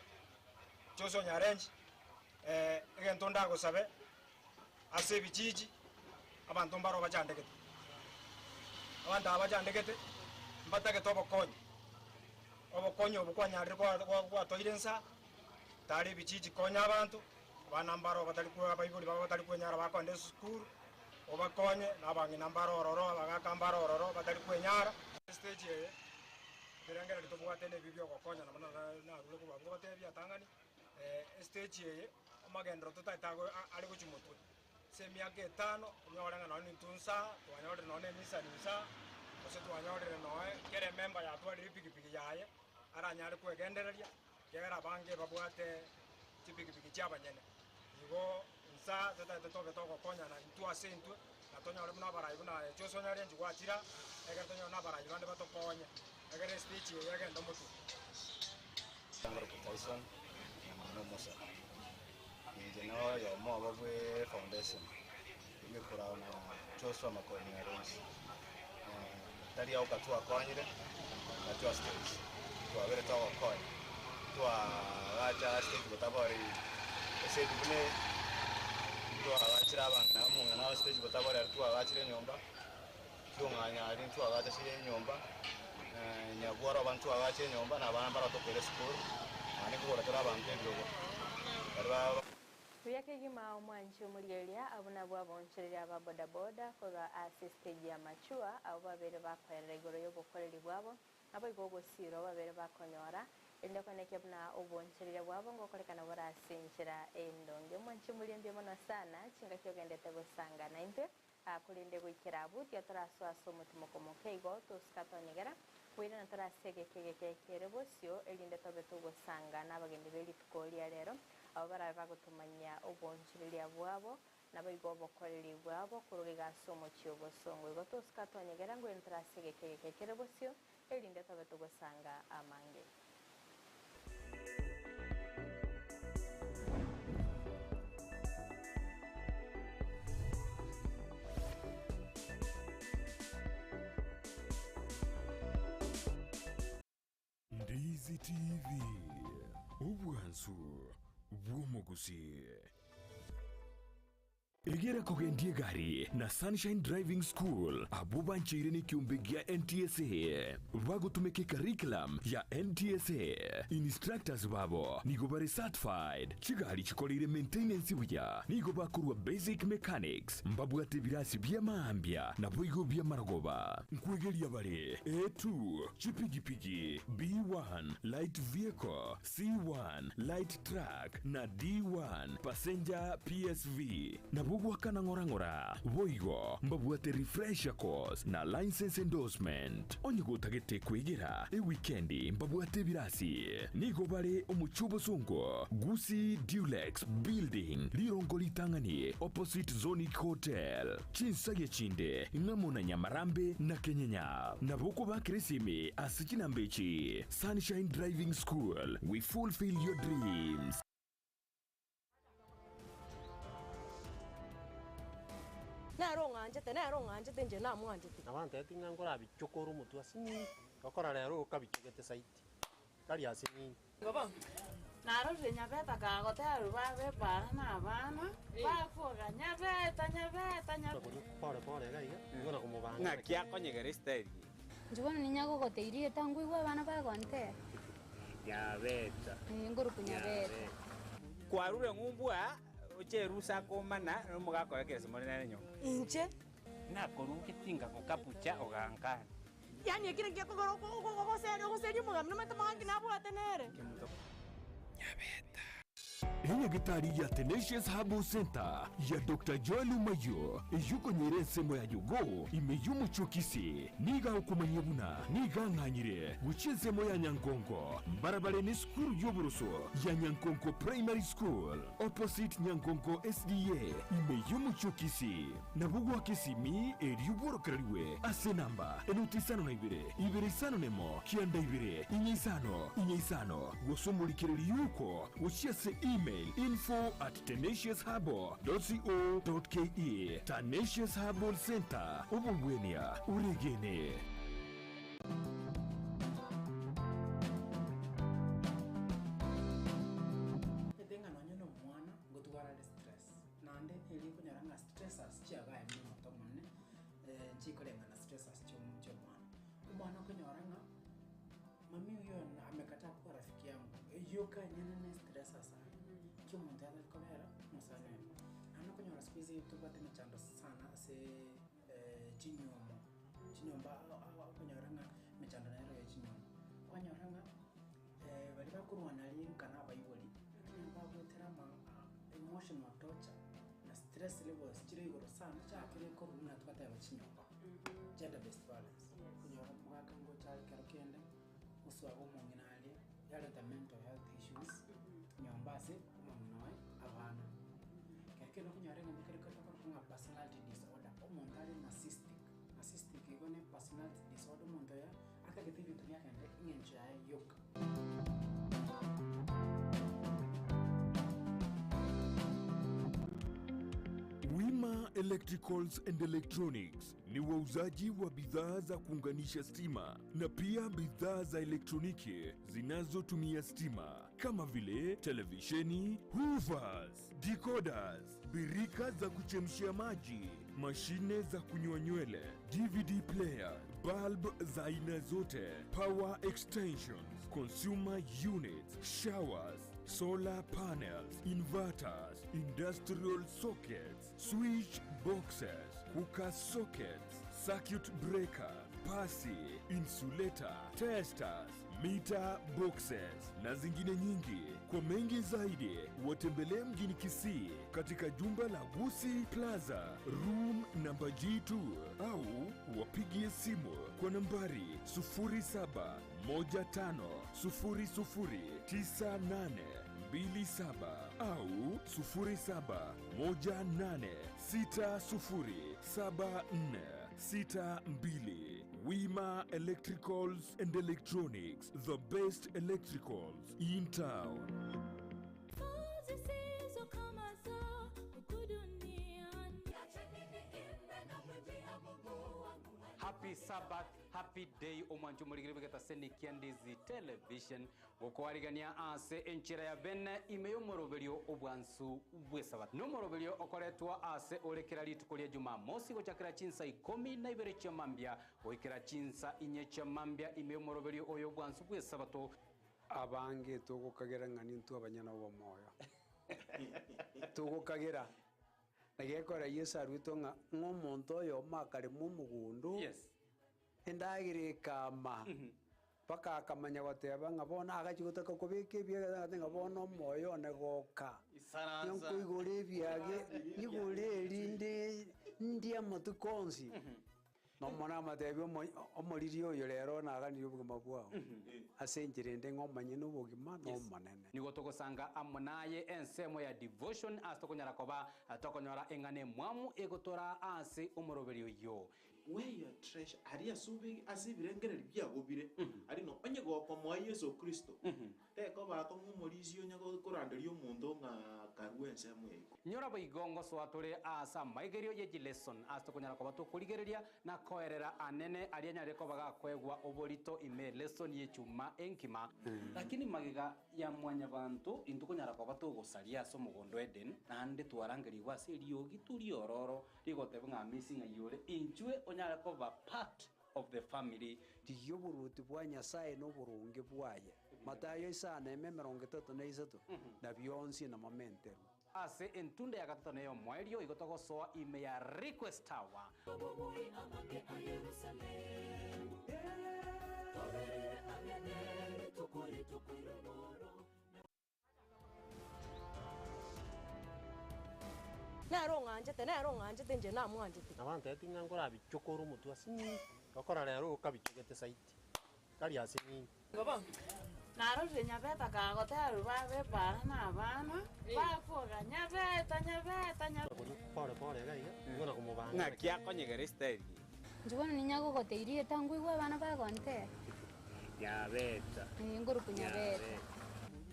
Joshua Nyarenchi, egento ndagosabe ase ebichichi, abanto mbaro bachandegete. Abanto aba bachandegete, mbatagete obokonyi, obokonyi obo kwanyarire kwa kwa gwatoire nsa, tari ebichichi konya abanto, abana mbaro batari kwe abaibori babo batari kwenyara bakoenda esukuru. Obakonye, na abang'ina mbare ororo, abagaaka mbare ororo, batari kwenyara. Estage eye, ebirengererio tobwate nebi bi'ogokonyana buna narure korwa abwo gobatebia atang'ani, estage eye, amagenderero totaete ago are gochia motwe. Ase emiaka etano, onyore ng'a nonye nintwe nsa, twanyorire nonye na enisani nsa, gose twanyorire noe kera emember yatwarire epikipiki yaye, aranyare kwegendereria, ekiagera abange babwate chipikipiki chi'abanyene. Igo Insa totaete tobe togokonyana intwe ase intwe, na tonyore buna abarai buna aye Joshua Nyarenchi gwachira, ekero tonyore na abarai bande batokonye, ekero estage eye egende omotwe. Ngoroka Tyson, na Musa. Inche na oyomo obo bwe foundation eywo ekoragwa na Joshua Makori Nyarenchi. Tari agwo twakonyire na twa stage twabere togokonya twagacha stage gotabori estage buna eye twagachire abang'ina omong'ina o stage gotabori aria twagachire enyomba kiong'anya aria twagacha ase enyomba nyabworo abanto twagacha enyomba na abana mbaro tokoira esukuru naende nkogora tore abanto ebirogo baria ba. Buya kegima omwanchi omorigereria abwo nabwo abonchoreria aba bodaboda korwa ase estage ya Machua abwo babere bakoerera igoro y'obokoreri bwabo naboigo ogosirwa babere bakonyora erinde koenekia buna obonchoreria bwabo ngokorekana bore ase enchera endonge. Omwanchi omoria mbuya mono sana chingaki ogendete gosanga naintwe Korende goikera abwo tiga torasoe ase omotimoko moke igo, tosika tonyegera, koirana tore ase egeka egeke kere bosio, erinde tobe togosanga nabagendi be rituko ria rero, abwo barabe bagotomanyia obonchoreria bwabo, naboigo obokoreri bwabo korwa iga ase omochie obosongo. Igo tosika twanyegera, ngoirana tore ase egeka egeke kere bosio, erinde tobe togosanga amange. Ndizi TV, obwansu bw'omogusii. Egera kogendia egari na Sunshine Driving School abwo bancheire nekiombe gia NTSA bagotumeka ecurriculum ya NTSA. Instructors babo nigo bare certified, chigari chikoreire maintenance buya, nigo bakorwa basic mechanics, mbabwate ebirasi bia maambia naboigo bia marogoba. Nkwegeria bare A2, chipigipigi, B1, light vehicle, C1, light truck, na D1, passenger PSV. Nabo. Nabo ogwakana ng'ora ng'ora. Boigo mbabwate refresher course na license endorsement. Onye gotagete kwegera ewikendi mbabwate ebirasi. Nigo bare omochie obosongo, Gusii Dulux Building, rirongo ritang'ani opposite Zonic Hotel. Chinsagia chinde ng'amo na Nyamarambe na Kenyenya. Nabo okobakera esimi ase chinamba echi, Sunshine Driving School, we fulfill your dreams. Nere ong'anchete, nere ong'anchete, inche namwanchete. Nabo antebetie ng'a nkorabichokore omotwe ase nini, ngokora rero okabichogete saiti, tari ase nini. Narorire Nyabeta kagoterwa babe para na abana, bakoga, Nyabeta, Nyabeta, Nyabeta. Pore pore iga iga, nigo nakomobanga. Ng'aki akonyegera Esiteri? Inche bono ninyagogoteria rieta nkoigwe abana bagontera. Nyabeta. Ee, nkorokwa Nyabeta. Kwarure ng'umbu aa, oche erusa akomana nomogaka oye kerese more nere nyomba. Inche. Nakorugetie ngagokabucha ogankana. Yaani ekio nakio gekogera ogoseria omogambi nomanyete omogambi nabwate nere. Enyagitari ya Tenacious Herbal Centre ya Doctor Joel Omayio eyio okonyora ensemo ya Jogoo ime y'omochie o Kisii nigo agokomanyia buna nigo ang'anyire gochia ensemo ya Nyankonko mbarabare nesukuru y'oboroso ya Nyankonko Primary School opposite Nyankonko SDA ime y'omochie o Kisii. Nabo goaka esimi erio bworokererigwe ase enamba enoti isano na ibere, ibere isano nemo, kianda ibere, inye isano, inye isano, gose omorikereri yuko gochia ase email info at tenaciousherbal.co.ke. Tenacious Herbal Centre, obogwenia oregene. Omanyete ng'a nonye na omwana ngotwara are stress. Naende erio okonyora ng'a stressors chiagaye buna omonto omonene, nchikoreng'ana stressors chia omwana. Omwana okonyora ng'a mami huyo amekataa kuwa rafiki yangu, eyio kanyene ne stressors aye, ekio omonto atari kobera omosani oye. Naende okonyora siku hizi tobwate emechando sana ase chinywomo, chinyomba okonyora ng'a emechando nero ya chinyomba. Kwanyora ng'a baria bakorwana rinka na abaibori, ekero bagoetera ama emotional torture na stress levels chire igoro sana chiakire korwa buna twateba chinyomba, gender based violence. Okonyora omogaka ngocha are ekero kende, oswaga omong'ina aria, yareta mental health issues nyomba ase omong'ina oye, abana. Ekero kende okonyora egento kere tokorokwa ng'a personality disorder, omonto are narcissistic, narcissistic igo ne personality disorder omonto oyo atagete ebinto biagende eng'encho yaye yoka. Wima Electricals and Electronics ni wauzaji wa bidhaa za kuunganisha stima na pia bidhaa za elektroniki zinazotumia stima kama vile televisheni, hoovers, decoders, birika za kuchemshia maji, mashine za kunyoa nywele, DVD player, bulb za aina zote, power extensions, consumer units, showers, solar panels, inverters, industrial sockets, switch boxes, cooker sockets, circuit breaker, pasi, insulator, testers, meter boxes na zingine nyingi. Kwa mengi zaidi, watembelee mjini Kisii katika jumba la Gusii Plaza, room namba G2 au wapigie simu kwa nambari 0715009827 au 0718607462. Wima Electricals and Electronics, the best electricals in town. Happy Sabbath, happy day omwancho omorigire bwegeta Senikia Ndizi Television gokoarigania ase enchera ya bene ime y'omoroberio obwansu bw'esabato. Nomoroberio okoretwa ase ore kera rituko ria Jumamosi gochakera chinsa ikomi na ibere chia mambia goikera chinsa inye chia mambia ime y'omoroberio oyo obwansu bw'esabato. Abange togokagera ng'a nintwe abanyene obomoyo. Togokagera. Na gekora Yeso aruetwe ng'a ng'a omonto oyomo akarema omogondo, endagera ekama, mpaka akamanya goteba ng'a bono agachia gotaka kobeka ebiage agoteba ng'a bono omoyo one goka, Isaransa. nkoigore ebiage, nyigore eria. Rigereria amatuko onsi, na omwana amatebia omo omoriri oyo rero naganirie obogima bwao, ase enchera ende ng'a omonyene obogima na omonene. Nigo togosanga amo naye ensemo ya devotion ase tokonyara koba tokonyora eng'ana emwamu egotoraa ase omoroberi oyio. Where your treasure, aria ase obege ase ebirengererio biago bire, aria no onye gokomoa Yeso Kristo, tekoba akong'u omorisia onye koranderia omonto ng'a karue ensemo ya igoro. Nyora boigo ngosoa tore aase amaigerio ye chileson ase tokonyara koba tokorigereria na koerera anene aria anyare koba gakoegwa oborito ime lesson y'echuma enkima. Lakini magega ya mwanyabanto intwe konyara koba togosaria ase omogondo o Eden, naende twarangerigwe ase eriogi toriororo rigoteba ng'a amesi ng'ai ore, inchwe onyare koba part of the family. Rigia oboruoti bwa Nyasae na oboronge bwaye, Matayo isano eme emerongo etato na isato, na bionsi namamenterwe. Ase entunda ya gatato na ey'omoerio igo togosoa ime ya Request Tower. Nere ong'anchete, nere ong'anchete, inche namwanchete. Nabantebetie ng'a nkorabichokore omotwe ase nini, gokora rero okabichogete saiti, tari ase nini. Narorire Nyabeta kagoterwa babe bara na abana, bakoga, Nyabeta, Nyabeta, Nyabeta. Pore pore iga iga, igo na komobanga. Ng'aki akonyegera Esiteri? Inche bono ninyagogoteria erieta nkoigwe abana bagontebia. Nyabeta. Ee, nkorokwa Nyabeta.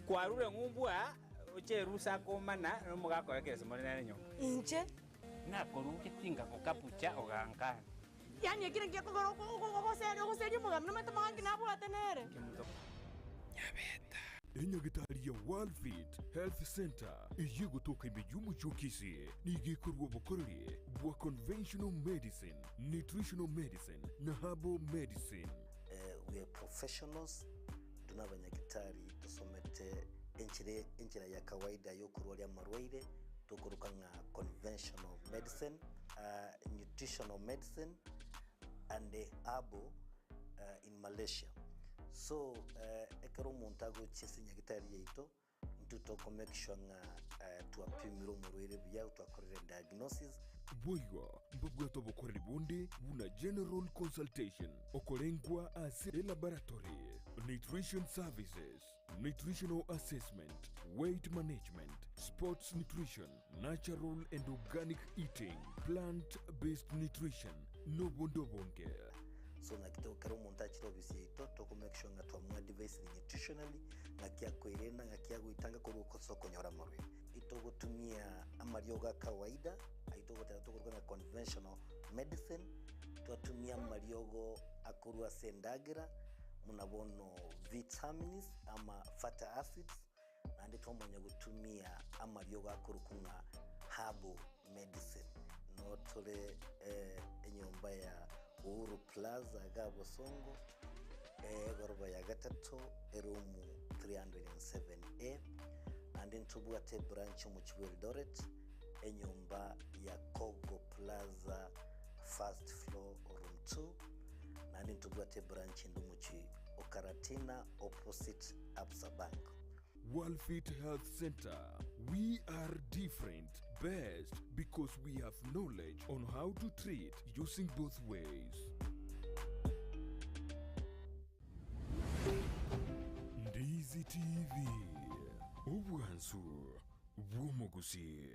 Kwarure ng'umbu aa, oche erusa akomana nomogaka oye kerese more nere nyomba. Inche. Nakoruke tingagokabucha ogankana. Yaani ekio nakio gekogera ogoseria omogambi nomanyete amagangi nabwate nere. Enyagitari ya Worldfit Health Centre eyio egotoka ime y'omochie o Kisii nigo ekorua obokoreri bwa conventional medicine, nutritional medicine na herbal medicine. We are professionals, intwe na abanyagitari tosomete enchera enchera ya kawaida ya okorwaria amarwaire tokoroka ng'a conventional medicine, nutritional medicine and herbal in Malaysia. So ekero omonto agochia ase nyagitari yaito, intwe toko make sure ng'a twapimire omorwaire buya, twakorire diagnosis. Boigo mbabwate obokoreri bonde buna general consultation, okorengwa ase elaboratory, nutrition services, nutritional assessment, weight management, sports nutrition, natural and organic eating, plant based nutrition, nobonde obonge. So naki to ekero omonto achire ofisi yaito toko make sure ng'a twamoadvisire nutritionally, ng'aki akoerenda, ng'aki agoitanga korwa ase okonyora amarwaire. Itogotumia amariogo a kawaida, ayio togoteba tokoruga ng'a conventional medicine, twatumia amariogo akorwa ase endagera, buna bono vitamins ama fatty acids, naende twamanya gotumia amariogo akorokwa ng'a herbal medicine. Noo tore enyomba ya Uhuru Plaza iga Bosongo, egoroba ya gatato, eroom 307A, naende ntobwate ebranch omochie bwa Eldoret, enyomba ya Kogo Plaza first floor room 2, naende ntobwate ebranch ende omochie o Karatina opposite Absa Bank. Worldfit Health Center, we are different, best because we have knowledge on how to treat using both ways. Ndizi TV, obwansu bw'omogusii.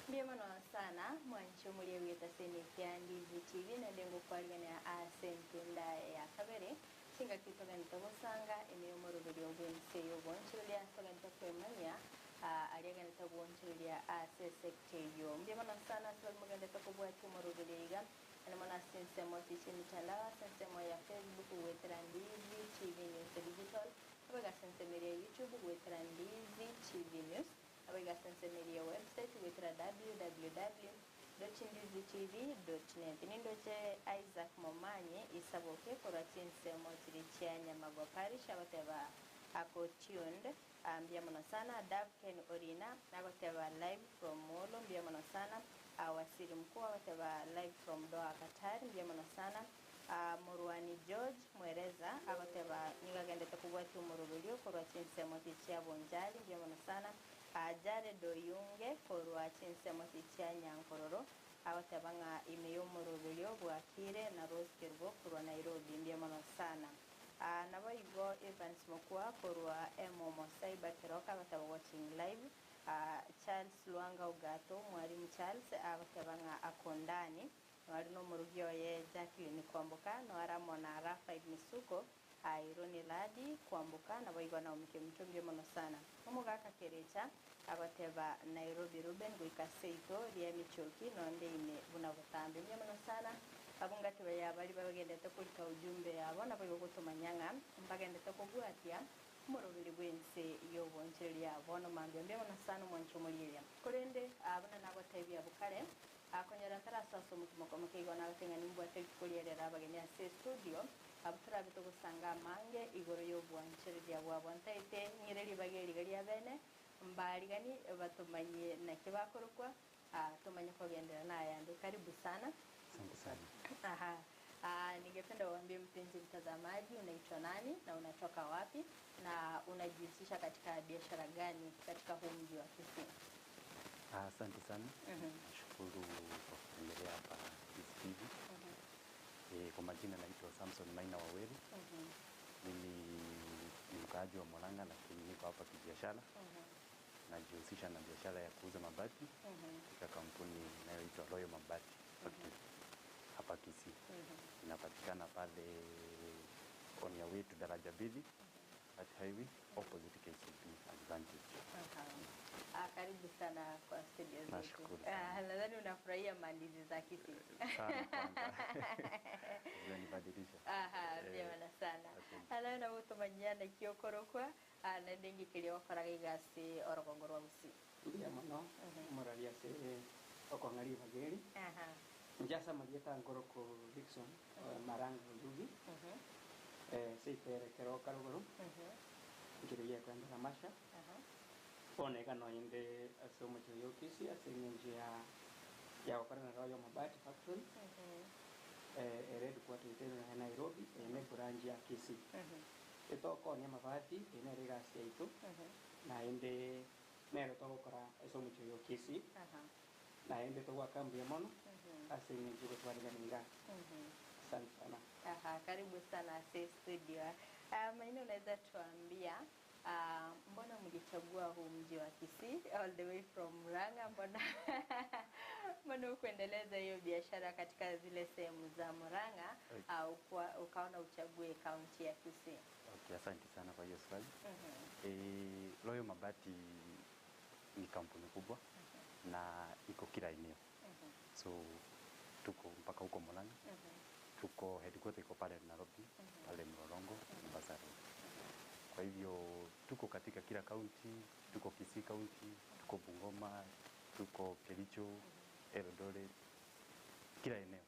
Mbuya mono sana mwanche omoria bw'etaseni kia Ndizi TV naende ngokwariganera ase entunda ya kabere chingaki togente gosanga ime y'omoroberio bw'ense y'ogoonchoreria togente kwemanyia aria agenderete goonchoreria ase esecta eyio. Mbuya mono sana ase baria mogenderete kobwatia omoroberio iga, naende mono ase ensemo chi'emitandao, ase ensemo ya Facebook goetera Ndizi TV News Digital, naboigo ase ensemo eria ya YouTube goetera Ndizi TV News, naboigo ase ensemo eria ya website goetera www dot ndizitv dot net. Nindoche Isaac Momanyi Isaboke korwa chinsemo chiria chia Nyamagwa Parish agoteba ako tuned. Mbuya mono sana Dove Ken Orina agoteba live from Molo mbuya mono sana. Wasiri Mkuu agoteba live from Doha Qatar mbuya mono sana. Morwani George Mwereza agoteba nigo agendete kobwatia omoroberio korwa chinsemo chia Bonchari mbuya mono sana. Jared Oyunge korwa chinsemo chia Nyankororo agoteba ng'a ime y'omoroberio bwakire na Rose Kerubo korwa Nairobi mbuya mono sana. Naboigo Evans Mokua korwa Emomo Cyber Keroka agoteba watching live. Charles Lwanga Ogato, Mwalimu Charles agoteba ng'a akondani noare nomorugi oye Jacqueline Kwamboka noare amo na Raphael Misuko, Ironi Ladi Kwamboka naboigo Naomi Kemunto mbuya mono sana. Omogaka Kerecha agoteba Nairobi Reuben goika seito ria emichoki nonde ime buna botambe mbuya mono sana. Abwo ngati baye baria bagendete korika ujumbe yabo naboigo gotomanya ng'a mbagendete kobwatia omoroberi bw'ense y'obonchereria bono mambia mbuya mono sana omwancho omorieria. Korende buna nagotebia abwo kare, konyora ntarasoa ase omokimo komoke igo nagotebia ng'a nimbwate rituko ri'erero abageni ase estudio, abwo torabe togosanga amange igoro y'obwanchereria bwabo. Ntaete ng'ire ribaga eriga ria bene, mbarigani batomanyie naki bakorokwa, tomanye kogenderera nayande. Karibu sana. Asante sana. Aha. Ningependa uambie mpenzi mtazamaji unaitwa nani na unatoka wapi na unajihusisha katika biashara gani katika huu mji wa Kisii? Asante sana. Nashukuru kwa kutembelea hapa Kisii TV. Kwa majina naitwa Samson Maina Waweru. Mimi ni mkaaji wa Murang'a lakini niko hapa kibiashara. Najihusisha na biashara ya kuuza mabati katika kampuni inayoitwa Royal Mabati Factory hapa Kisii. Inapatikana pale on your way to Daraja Mbili at highway opposite KCB Advantage. Aha. Karibu sana kwa studio zetu. Nashukuru sana. Nadhani unafurahia mandizi za Kisii. Sana kwanza. Zinanibadilisha. Aha, vyema sana. Asante. Alayo na gutumanyia kiokorokwa na ndingikiria wakoraga igasi orogongo rwa Gusii. Mbuya mono omorari ase okong'a ribaga eri. Njasa marieta nkoroko Dickson Maranga Oyugi seiterekero karuguru nkiro yekwendera masha bono iga noinde ase omochie oyo Kisii ase eng'encho ya ya gokorana na Royal Mabati Factory ere headquarter ite ya Nairobi ene branch ya Kisii etokonia amabati ene ere egasi yaito naende nero togokora ase omochie oyo Kisii naende togwaka mbuya mono ase eng'encho gotwarigania iga. Asante sana. Aha, karibu sana ase studio. Maina, unaweza tuambia mbona mlichagua huu mji wa Kisii all the way from Murang'a? Mbona mbona hukuendeleza hiyo biashara katika zile sehemu za Murang'a? Ukaona uchague kaunti ya Kisii? Okay, asante sana kwa hiyo swali. Royal Mabati ni kampuni kubwa na iko kila eneo. So tuko mpaka huko Murang'a. Tuko headquarter iko pale Nairobi, pale Mlolongo, Mombasa Road. Kwa hivyo tuko katika kila kaunti, tuko Kisii County, tuko Bungoma, tuko Kericho, Eldoret, kila eneo.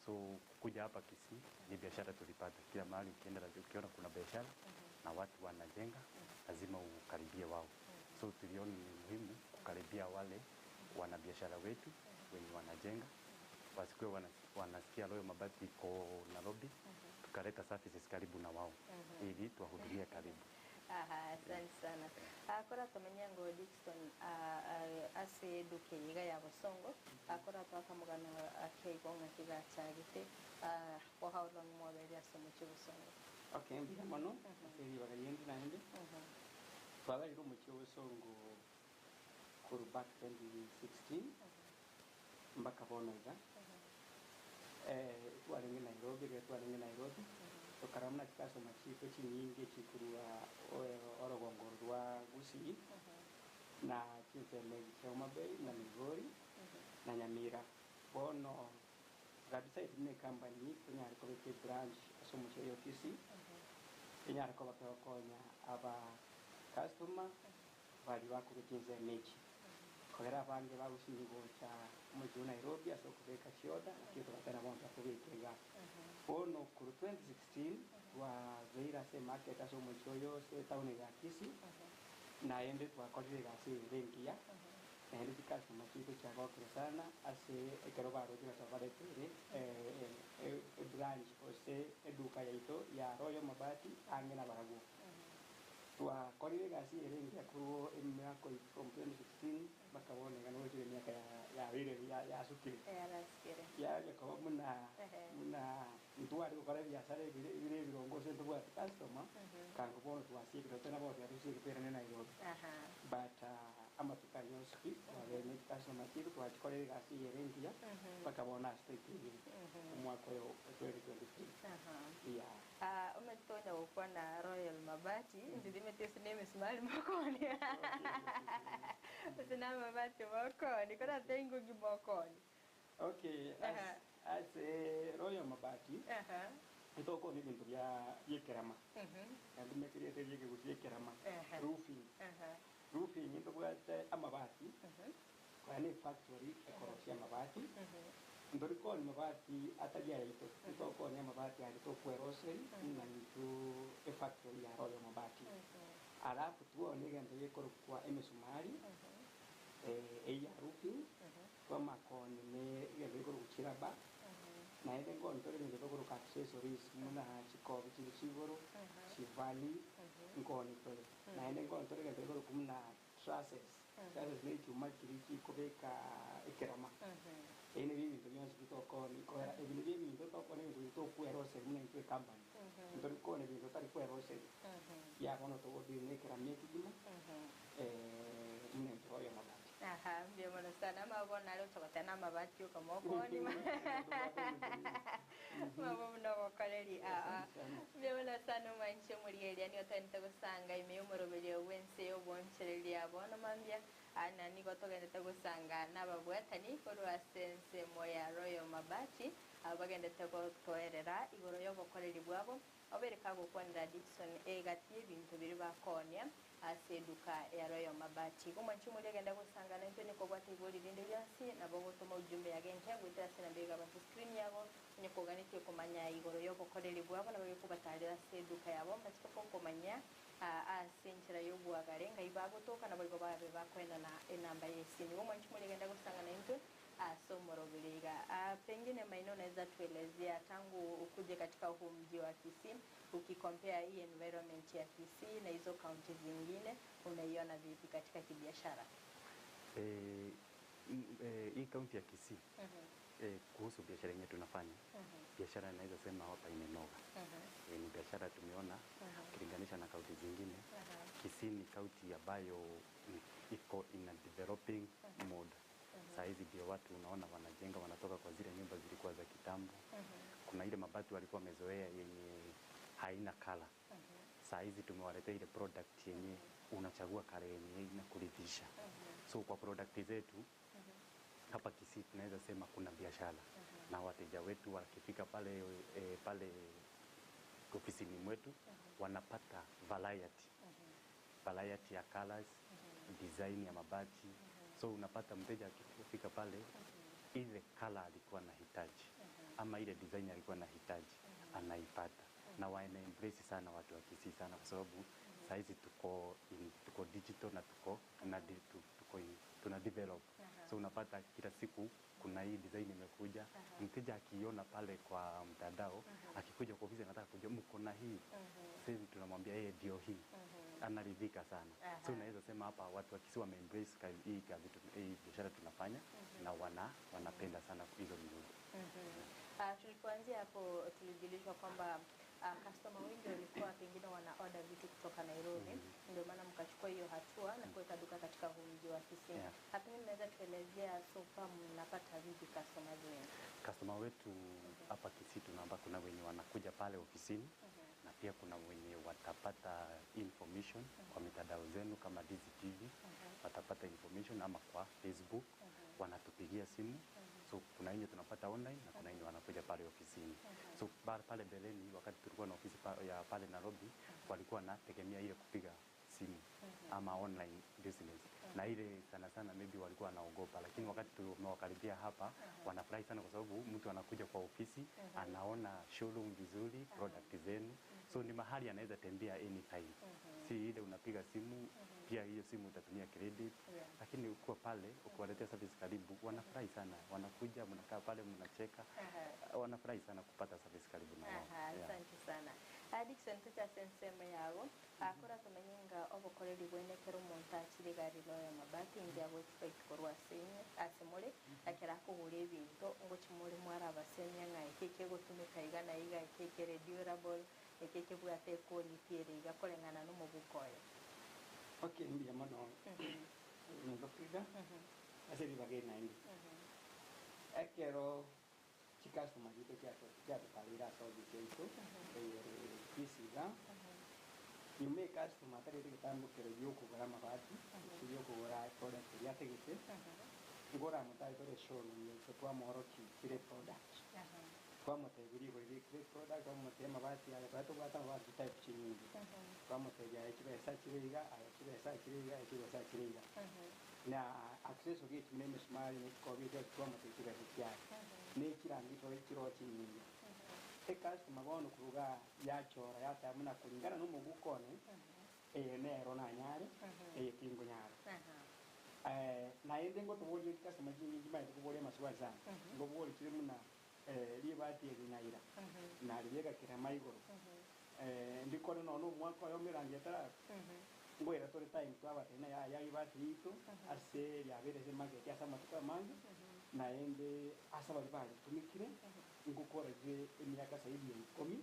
So kuja hapa Kisii ni biashara tulipata. Kila mahali ukienda ukiona kuna biashara na watu wanajenga, lazima ukaribie wao. So tuliona ni muhimu kukaribia wale wanabiashara wetu wenye wanajenga, wasikuwe wanasikia Royal Mabati iko Nairobi, tukaleta services karibu na wao ili tuwahudumie karibu. Aha, asante sana. Kora tumenya ngo Dickson ase duke yiga ya Bosongo kora twakamugana akeigo ng'aki gachagete for how long mwabeire ase omochie Bosongo? Okay, mbuya mono ase ribaga riendi naende twabarire omochie Bosongo korwa back 2016 mpaka bono iga. Twarenge Nairobi, ekero twarenge Nairobi tokarora chikasoma chito chinyinge chikorwa orogongo rwa Gusii na chinsemo echi chia Homa Bay na Migori na Nyamira. Bono tukadecide buna ecompany tonyare kobeka ebranch ase omochie oyo Kisii enyare koba kegokonya aba customer baria bakorwa chinsemo echi kogera abange bagosinyi gocha omochie o Nairobi ase okobeka chioda lakini togatera bono bakobeka iga. Bono korwa 2016 twabeire ase emarket ase omochie oyo ase etown ya Kisii naende twakorire egasi ere engiya. Naende chicustomer chiaito chiagokire sana ase ekero baroche ng'a twabareteire ebranch gose eduka yaito ya Royal Mabati ang'e nabarabwo. Twakorire egasi ere engiya korwa emiaka from 2016 mpaka bono iga noroche emiaka yabeire yasukire. Yaria koba buna buna ntware gokora ebiasara ebire bire ebirongo gose ntobwate customer, kango bono twasiekire totari nabo twasiekire toirane Nairobi. But amatuko ayio onsi pi twabeire ne chicustomer chiaito twachikorera egasi eye ere engiya mpaka bono ase toikeire omwaka oyo o 2023. Yeah. Ah, omanyete tonya gokwana Royal Mabati, inche timanyeti gose na emisumari mokoonia gose na amabati mokoonia, kore ingoki mokoonia. Okay, Aha. ase Royal Mabati Aha. ntokoonia ebinto bia biekerama Mhm. naende erieta eria ekegusi ekerama Aha. roofing. Aha. Roofing ntobwate amabati Mhm. koya na efactory ekorosia amabati Mhm. ntori koonia mabati atari ayaito ntokoonia amabati aria tokweroseri ng'a intwe efactory ya Royal Mabati. Alafu tuonie egento gekorokwa emesumari eyio ya roofing twamakoonia ne egento gekorokwa chiraba naende nkoonia tore ebinto tokoroka accessories buna chikobi chiri chigoro chivali nkoonia tore. Naende nkoonia tore egento gekorokwa buna trusses, trusses na echuma chiria chikobeka ekerama. Ebi nabio ebinto bionsi bi tokoonia kogera ebi nabio ebinto tokoonia ebinto biri tokweroseria buna intwe ecompany. Ntori koonia ebinto totari kweroseria, ya bono togodeal na ekerama ekegima buna intwe Royal Mabati. Aha, mbuya mono sana. Amabo bono nare otogoteba na amabati oka mokoonia. Mabo buna ogokoreri aa. Mbuya mono sana omwanchi omorigereria nigo togenderete gosanga ime y'omoroberio bw'ense y'obonchereria bono mambia aa na nigo togenderete gosanga nababwatani korwa ase ensemo ya Royal Mabati abwo bagenderete gotoerera igoro y'obokoreri bwabo Obeire kagokwanera Dickson egati y'ebinto biria bakoonia ase eduka ya Royal Mabati. Igo mwanche omoria genda gosangana intwe nikobwate igori rinde rionsi, nabo ogotoma ujumbe ya gento goetera ase enamba egaba ase screen yago onye koganetie komanya igoro y'obokoreri bwabo nabo gekobatarera ase eduka yabo mbachike gokomanyia ase enchera y'obwagare ngai bagotoka naboigo babe bakoenana enamba y'esimi. Igo mwanche omoria genda gosangana intwe ase omorobiri iga. Ah, pengine Maina unaweza tuelezea tangu ukuje katika huu mji wa Kisii, ukikompea hii environment ya Kisii na hizo kaunti zingine, unaiona vipi katika kibiashara? Eh, eh, hii kaunti ya Kisii eh, kuhusu biashara yenye tunafanya biashara naweza sema hapa imenoga. Eh, ni biashara tumeona ukilinganisha na kaunti zingine. Kisii ni kaunti ambayo iko in a developing mode. Saa hizi ndio watu unaona wanajenga, wanatoka kwa zile nyumba zilikuwa za kitambo. Kuna ile mabati walikuwa wamezoea yenye haina kala. Saa hizi tumewaletea ile product yenye unachagua kala yenye inakuridhisha. So kwa product zetu hapa Kisii tunaweza sema kuna biashara na wateja wetu wakifika pale, eh, pale ofisini mwetu wanapata variety variety ya colors, design ya mabati. So unapata mteja akifika pale ile color alikuwa anahitaji ama ile design alikuwa anahitaji anaipata, na wana embrace sana watu wa Kisii sana, kwa sababu saa hizi tuko in, tuko digital na tuko na di, tuko in, tuna develop. So unapata kila siku kuna hii design imekuja, mteja akiiona pale kwa mtandao, akikuja kwa ofisi anataka kujua mko na hii. Sisi tunamwambia yeye ndio hii, anaridhika sana. So unaweza sema hapa watu wa Kisii wame embrace kazi hii, kazi hii biashara tunafanya na wanapenda sana hizo miundo. Tulipoanzia hapo tulijulishwa kwamba customer wengi walikuwa pengine wana order vitu kutoka Nairobi, ndio maana mkachukua hiyo hatua na kuweka duka katika huu mji wa Kisii. Pengine mnaweza tuelezea so far mnapata vipi customers wengi? Customer wetu hapa Kisii tunaomba, kuna wenye wanakuja pale ofisini na pia kuna wenye watapata information kwa mitandao zenu kama DCTV, watapata information ama kwa Facebook wanatupigia simu. So kuna wenye tunapata online na kuna wenye wanakuja pale ofisini. So pale mbeleni wakati tulikuwa na ofisi ya pale Nairobi, walikuwa wanategemea ile kupiga simu ama online business na ile sana sana maybe walikuwa wanaogopa, lakini wakati tumewakaribia hapa wanafurahi sana, kwa sababu mtu anakuja kwa ofisi anaona showroom vizuri, product zenu, so ni mahali anaweza tembea anytime, si ile unapiga simu pia hiyo simu utatumia credit lakini ukiwa pale ukiwaletea service karibu, wanafurahi sana, wanakuja, mnakaa pale mnacheka, wanafurahi sana kupata service karibu na wao. Aha, asante sana. Ah, Dickson tochase ensemo yago akora tomenye nga obokoreri bwaine ekero omonto achire egari Royal Mabati inche ago expect korwa ase inwe ase more ekero akogora ebinto ngochi more mwarabasemia ng'a eke ekegotumeka iga na iga eke ekere durable eke ekebwate equality ere iga koreng'ana na omobuko oye. Okay, mbuya mono ominto Frida ase ribaga eri naende. Ekero chicustomer chiaito chiatotareire ase office yaito eye ere Kisii iga, nyuma ecustomer atarete egetambokero giokogora amabati gose giokogora eproduct eria atagete, nkoramotare tore eshowroom yaito twamoorokia kera eproduct. Twamotebia rigori ria kera eproduct, twamotebia amabati aya twari tobwate amabati chitype chinyinge, twamotebia aya chibesa chire iga, aya chibesa chire iga, aya chibesa chire iga. Na accessory echi buna emesumari na echikobi echi chionsi twamotebia chibesa chiaye, na echirangi chore chiroo chinyinge. Ecustomer bono korwa igaa yachora yateba buna kulingana na omoguko one, eye nero nanyare, eye tingonyara. Naende ngotoboria chicustomer chinyinge nchimaete koboria amaswali sana, ngoboria chire buna ribati eri naira, naribeka kerema igoro, ndikore nonya na omwaka oyomo erangi etaraba, ngoira tore time twabatebia ng'a yaya ribati riaito ase riabeire ase emarket ase amatuko amange, naende ase abaria baritumekire, ngokora rire emiaka zaidi ya ikomi,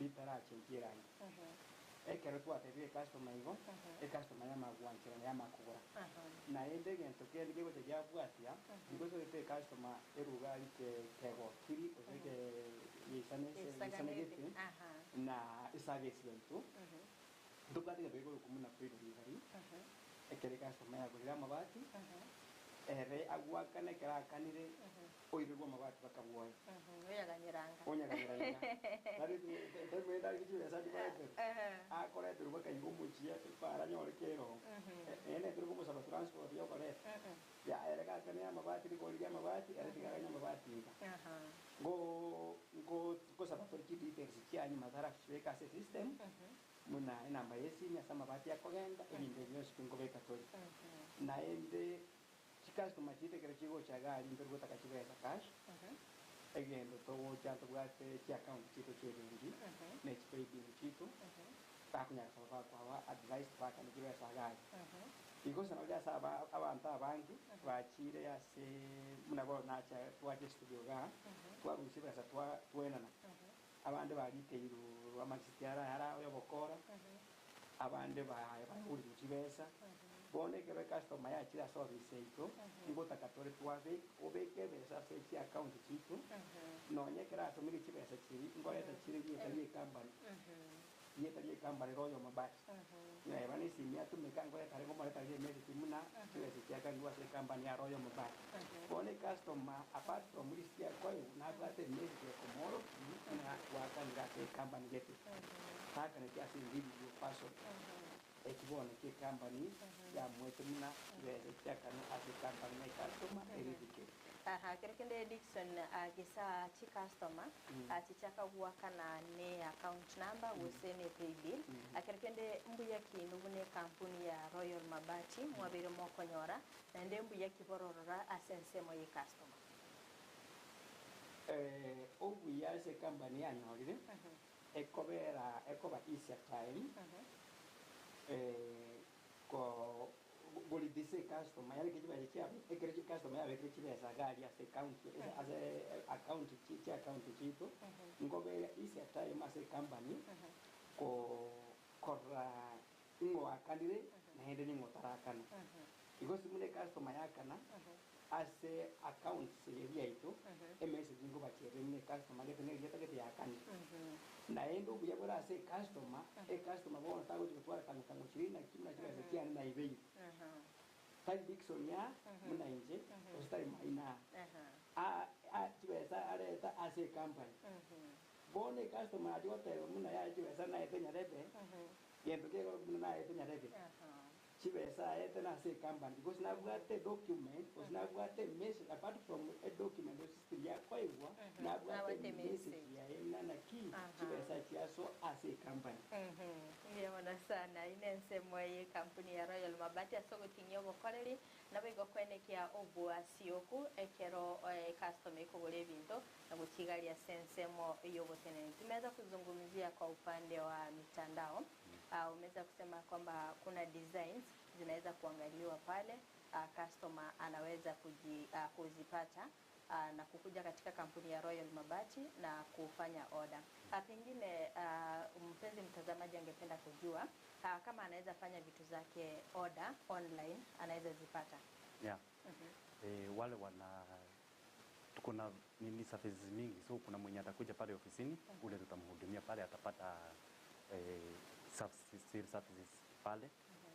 ritarachenchia erangi. Ekero twatebire ecustomer igo, ecustomer yamanya gwancherana yamanya kogora. Naende egento kende kegocha giabwatia, nigo toete ecustomer erugari ke kegokiri gose ke geisanese geisanegete na eservice yaito, ntobwate egento gekorokwa buna free delivery, ekero ecustomer yagorire amabati, ere agoakana ekero aakanire, oirerwe amabati bakabwoe. Onyaganyeranga. Onyaganyeranga. Tari tari tari chibesa chikoreterwa. Akoreterwa bakaiga omochie epara anyore kero. Ere turi komosaba transport yokoreta. Ya ere gakane amabati rigori ria amabati ere tiga aganye amabati iga. Ngo ngo gosaba tore chi details chiaye nyuma tarachichibeka ase esystem buna enamba ya esimi ase amabati akogenda ebinto ebi bionsi pi nkobeka tore. Naende Chicustomer chiaito ekero chigocha iga aria ntori gotaka chibesa cash, egento togocha ntobwate chiaccount chiaito chia ebenki ne chipaybill chiaito, bakonyara koba bakoaba advice tobakane chibesa iga aria. Igo gose nonye ase aba abanto abange bachire ase buna bono nacha twacha estudio igaa, twarusia ebesa twa twaenana, abande bariteirwe amasiti ara ara oyobokora, abande baigurigwe chibesa. Bono ekero ecustomer yachire ase office yaito, ngotaka tore twabe obeke ebesa ase chiaccount chiaito, nonya ekero atomire chibesa chiria, nkoreta chire rieta rie ecompany, rieta rie ecompany Royal Mabati. Neba ne esimi atumeka nkoreta are ngomoreta rire emessage buna chibesa chiakanigwe ase ecompany ya Royal Mabati. Bono ecustomer apart from receipt akoegwa, nabwate emessage ekomoorokia ng'a gwakanire ase ecompany gete. Takaneti ase individual person. Eki bono ki'ecompany yamoete buna chibesa chiakanwa ase ecompany na ecustomer eririkire. Aha, kero kende Dickson gesa chicustomer chichaka goakana ne account number gose ne paybill. Kero kende mbuya ki inwe buna ekampuni ya Royal Mabati mwabeire mokonyora naende mbuya ki bororora ase ensemo ye customer? Obuya ase ecompany yanyorire Ekobera ekoba easier time ko goridhisa ecustomer yaani chibesa chiabo ekero chicustomer yabekire chibesa iga aria ase account ase account chi account chiaito nkobera easier time ase ecompany ko korora ng'o oakanire naende ning'o otarakana. Igo ase buna ecustomer yakana ase accounts eria yaito emessage nkobacherera buna ecustomer gete nerieta gete yakane. Naende obuya bore ase ecustomer, ecustomer bono tagochi gotwara kang'u kang'u chiria naki buna chibesa chiane naibeire. Tari Dickson aa buna inche gose tari Maina aa, aa chibesa areta ase ecompany. Bono ecustomer achi goteba buna yaye chibesa naete nyarebe. Gento kegoro buna naete nyarebe, chibesa aete nase ecompany because nabwate edocument gose nabwate emessage apart from edocument gose history yakoigwa, nabwate Nabwate emessage emessage. yaye ng'a naki chibesa chiasoa ase ecompany. Mbuya mono sana. Ine ensemo ye ekampuni ya Royal Mabati ase ogoting'ia obokoreri Naboigo kwenekia oboasioku ekero ecustomer ekogora ebinto na gochigaria ase ensemo y'oboteneneri. Tumeweza kuzungumzia kwa upande wa mitandao. Umeweza kusema kwamba kuna designs zinaweza kuangaliwa pale, customer anaweza kuji, kuzipata na kukuja katika kampuni ya Royal Mabati na kufanya order. Pengine mpenzi mtazamaji angependa kujua kama anaweza fanya vitu zake order online anaweza zipata. Yeah. Eh, wale wana tuko na nini services mingi, so kuna mwenye atakuja pale ofisini ule tutamhudumia pale atapata eh, services, sales services pale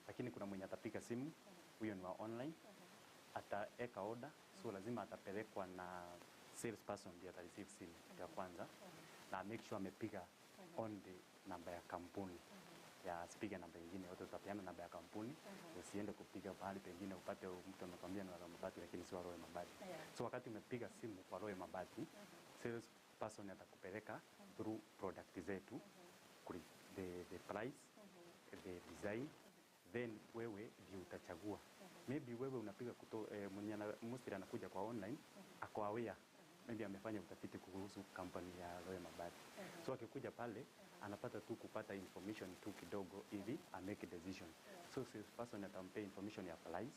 lakini kuna mwenye atapiga simu huyo ni wa online ataeka order so lazima atapelekwa na salesperson ndiye ata receive simu ya kwanza na make sure amepiga on the namba ya kampuni ya asipige namba ingine yote, tutapeana namba ya kampuni usiende kupiga pahali pengine upate mtu amekwambia ni wa Royal Mabati lakini si wa Royal Mabati. So wakati umepiga simu kwa Royal Mabati, sales person atakupeleka through product zetu kuri the, the price the design then wewe ndio utachagua maybe wewe unapiga kuto, eh, mwenye ana- mostly anakuja kwa online ako aware maybe amefanya utafiti kuhusu kampani ya Royal Mabati so akikuja pale anapata tu kupata information tu kidogo ili a make a decision so salesperson atampea information ya price